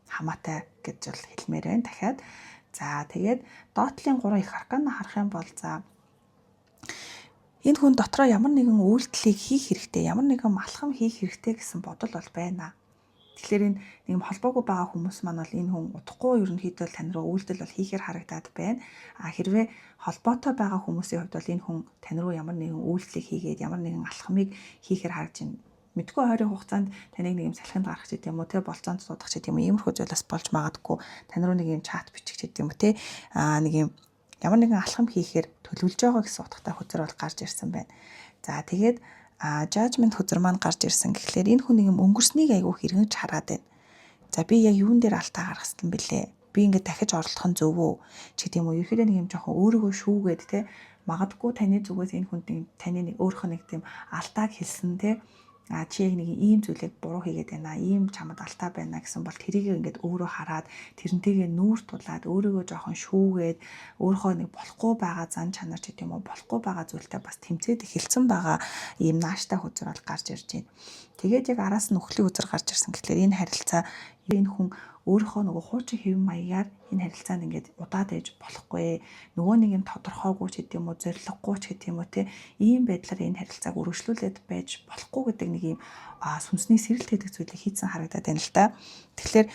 хамаатай гэж бол хэлмээр байна. Дахиад, за, тэгээд доотлын гурван их аркана харах юм бол, за, энэ хүн дотроо ямар нэгэн үйлдэлийг хийх хэрэгтэй, ямар нэгэн алхам хийх хэрэгтэй гэсэн бодол бол байна. Тэгэхээр энэ нэг юм холбоогүй байгаа хүмүүс маань бол энэ хүн удахгүй ерөнхийдөө тань руу үйлдэл бол хийхээр харагдаад байна. А хэрвээ холбоотой байгаа хүмүүсийн хувьд бол энэ хүн тань руу ямар нэгэн үйлдэлийг хийгээд, ямар нэгэн алхмыг хийхээр харагдаж байна. Мэдгүй, ойрын хугацаанд таныг нэг юм салхинд гаргах ч гэдэм үү те, болзоонд суудах ч гэдэм үү, иймэрхүү зүйлээс болж магадгүй. Тань руу нэг юм чат бичих ч гэдэм үү те, нэг юм ямар нэгэн алхам хийхээр төлөвлөж байгаа гэсэн утгатай хөзөр бол гарч ирсэн байна. За, тэгээд judgment хөзөр маань гарч ирсэн гэхлээр энэ хүн нэг юм өнгөрснийг айгүй хэрэгж хараад байна. За, би яг юун дээр алдаа гаргасан бэлээ? Би ингээд дахиж оролдох нь зөв үү? Ч гэдэм үү. Ерөөхдөө нэг юм жоохон өөрийгөө шүүгээд те, магадгүй таны зүгээс энэ хүнд таны нэг өөрөх нэг тийм алдааг хэлсэн те, чи яг нэг ийм зүйлийг буруу хийгээд байна, ийм чамд алдаа байна гэсэн бол тэрийг ингээд өөрөө хараад, тэрнтэйгээ нүүр тулаад, өөрийгөө жоохон шүүгээд, өөрийнхөө нэг болохгүй байгаа зан чанар ч гэдэм үү, болохгүй байгаа зүйлтэй бас тэмцээд эхэлсэн байгаа ийм нааштай хөзөр бол гарч ирж байна. Тэгээд яг араас нь үхлийн хөзөр гарч ирсэн гэхлээр энэ харилцаа, энэ хүн өөрийнхөө нөгөө хуучин хэв маягаар энэ харилцаанд ингээд удаад ээж болохгүй. Нөгөө нэг юм тодорхойгүй ч гэдэм үү, зориггүй ч гэдэм үү те, ийм байдлаар энэ харилцааг өргөжлүүлээд байж болохгүй гэдэг нэг ийм сүнсний сэрэлт гэдэг зүйлийг хийцэн харагдаад байна л да. Тэгэхээр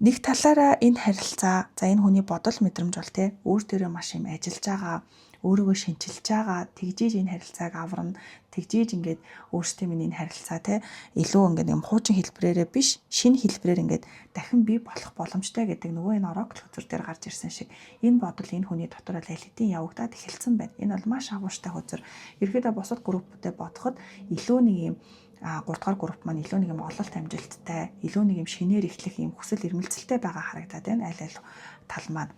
нэг талаараа энэ харилцаа, за, энэ хүний бодол мэдрэмж бол те өөр дээрээ маш юм ажиллаж байгаа, өөрийгөө шинчилж байгаа, тэгжээж энэ харилцааг аварна, тэгжээж ингээд өөрсдийн минь энэ харилцаа те илүү ингээд юм хуучин хэлбэрээрээ биш, шинэ хэлбэрээр ингээд дахин бий болох боломжтой гэдэг нөгөө энэ oracle хөзөр дээр гарч ирсэн шиг энэ бодол энэ хүний дотор аль хэдийн явагдаад эхэлсэн байна. Энэ бол маш агууштай хөзөр. Ерөөдөө бусад группүүдэд бодоход илүү нэг юм 3 дугаар групп маань илүү нэг юм ололт амжилттай, илүү нэг юм шинээр эхлэх юм хүсэл эрмэлзэлтэй байгаа харагдаад байна. Аль аль тал маань.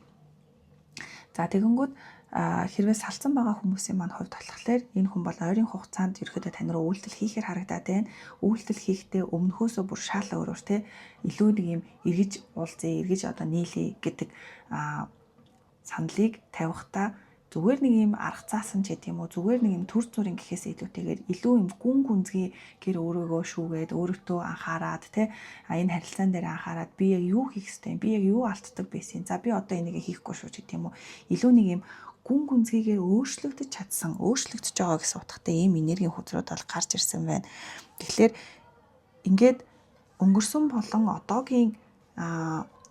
За, тэгэнгүүт хэрвээ салцсан байгаа хүмүүсийн маань хувьд болохоор энэ хүн бол ойрын хугацаанд ерөөхдөө тань руу үйлдэл хийхээр харагдаад байна. Үйлдэл хийхдээ өмнөхөөсөө бүр шал өөрөөр те, илүү нэг юм эргэж уулзъя, эргэж одоо нийлье гэдэг саналыг тавихтаа зүгээр Зүгээр нэг юм арга заасан ч гэдэг юм уу, зүгээр нэг юм төр зүрийн гэхээс илүүтэйгээр илүү юм гүн гүнзгий гэр өөрийгөө шүүгээд, өөртөө анхаарад те, энэ харилцаан дээр анхаарад би яг юу хийх ёстой юм, би яг юу алддаг байсан. За би одоо энийг хийхгүй шүү ч гэдэг юм уу. Илүү нэг юм гүн гүнзгийгээр өөрчлөгдөж чадсан, өөрчлөгдөж байгаа гэсэн утгатай ийм энергийн хөзрүүд бол гарч ирсэн байна. Тэгэхээр ингээд өнгөрсөн болон одоогийн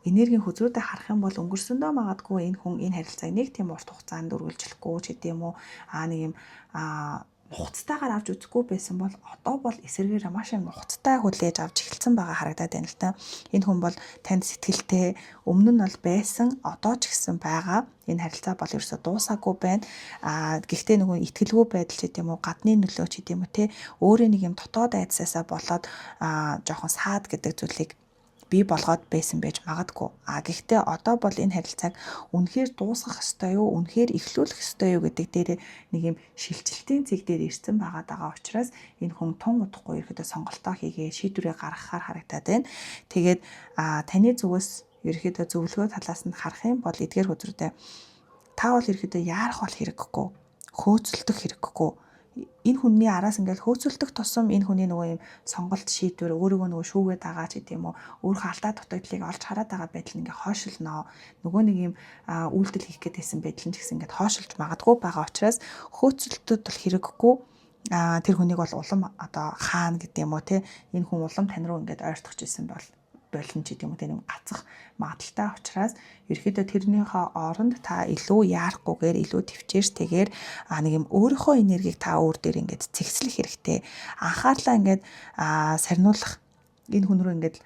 энергийн хөзрүүдэд харах юм бол өнгөрсөндөө магадгүй энэ хүн энэ харилцааг нэг тийм урт хугацаанд үргэлжлэхгүй ч гэдэм юм уу, нэг юм нухацтайгаар авч үзэхгүй байсан бол одоо бол эсэргээр маш юм нухацтай хүлээж авч эхэлсэн байгаа харагдаад байна л да. Энэ хүн бол танд сэтгэлтэй өмнө нь бол байсан, одоо ч гэсэн байгаа. Энэ харилцаа бол ерөөсө дуусаагүй байна. Гэхдээ нөгөө итгэлгүй байдал ч гэдэм үү, гадны нөлөө ч гэдэм үү те, өөрийн нэг юм дотоод айдсаасаа болоод жоохон саад гэдэг зүйлийг бий болгоод байсан байж магадгүй. Гэхдээ одоо бол энэ харилцааг үнэхээр дуусгах ёстой юу, үнэхээр эхлүүлэх ёстой юу гэдэг дээр нэг юм шилжилтийн цэг дээр ирсэн байгаа даа учраас энэ хүн тун удахгүй ерөөдөө сонголтоо хийгээ шийдвэрээ гаргахаар харагдаад байна. Тэгээд таны зүгээс ерөөдөө зөвлөгөө талаас нь харах юм бол эдгээр хөзрүүдээ та бол ерөөдөө яарах бол хэрэггүй, хөөцөлдөх хэрэггүй. Энэ хүний араас ингээл хөөцөлдөх тусам энэ хүний нөгөө юм сонголт шийдвэр өөрийгөө нөгөө шүүгээд байгаа ч гэдэм үү, өөрийнхөө алдаа дутагдлыг олж хараад байгаа байдал нь ингээ хойшилноо. Нөгөө нэг юм үйлдэл хийх гээд байсан байдал нь ч гэсэн ингээд хойшилж магадгүй байгаа учраас хөөцөлтөд бол хэрэггүй. Тэр хүнийг бол улам одоо хаана гэдэг юм уу те, энэ хүн улам тань руу ингээд ойртох гэсэн бол болно ч гэдэг юм уу, тийм гацах магадлалтай учраас ерөөхдөө тэрнийхээ оронд та илүү яарахгүйгээр, илүү төвчээртэйгээр нэг юм өөрийнхөө энергийг та өөр дээр ингээд цэгцлэх хэрэгтэй. Анхаарлаа ингээд сарниулах, энэ хүн рүү ингээд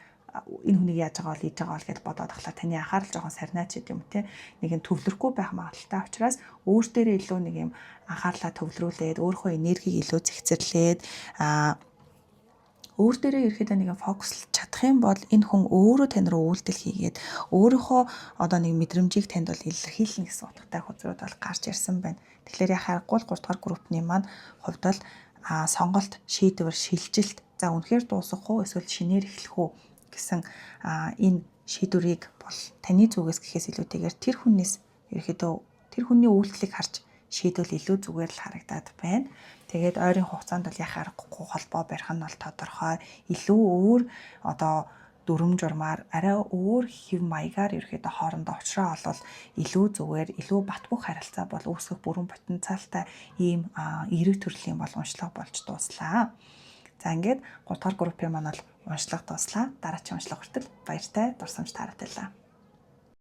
энэ хүнийг яаж байгаа бол хийж байгаа бол гэж бодоод ахлаа таны анхаарал жоохон сарнаач гэдэг юм те, нэг юм төвлөрөхгүй байх магадлалтай учраас өөр дээрээ илүү нэг юм анхаарлаа төвлөрүүлээд, өөрийнхөө энергийг илүү цэгцэрлээд өөр дээрээ ерөөхдөө нэг фокуслж чадах юм бол энэ хүн өөрөө тань руу үйлдэл хийгээд өөрийнхөө одоо нэг мэдрэмжийг танд бол илэрхийлнэ гэсэн утгатай хөзрүүд бол гарч ирсэн байна. Тэгэхээр яхаарахгүй 3 дугаар группний маань хувьд бол сонголт, шийдвэр, шилжилт, за үнэхээр дуусгах уу эсвэл шинээр эхлэх үү гэсэн энэ шийдвэрийг бол таны зүгээс гэхээс илүүтэйгээр тэр хүнээс ерөөхдөө тэр хүний үйлдэлийг харж шийдвэл илүү зүгээр л харагдаад байна. Тэгээд ойрын хугацаанд бол яхаа аргагүй холбоо барих нь бол тодорхой. Илүү өөр одоо дүрм журмаар, арай өөр хэв маягаар ерөөхдөө хоорондоо уулзраа олвол илүү зүгээр, илүү бат бөх харилцаа бол үүсгэх бүрэн потенциалтай ийм эерэг төрлийн бол уншлага болж дууслаа. За ингээд 3 дугаар группийн маань бол уншлага дууслаа. Дараагийн уншлага хүртэл баяртай, дурсамж таатай.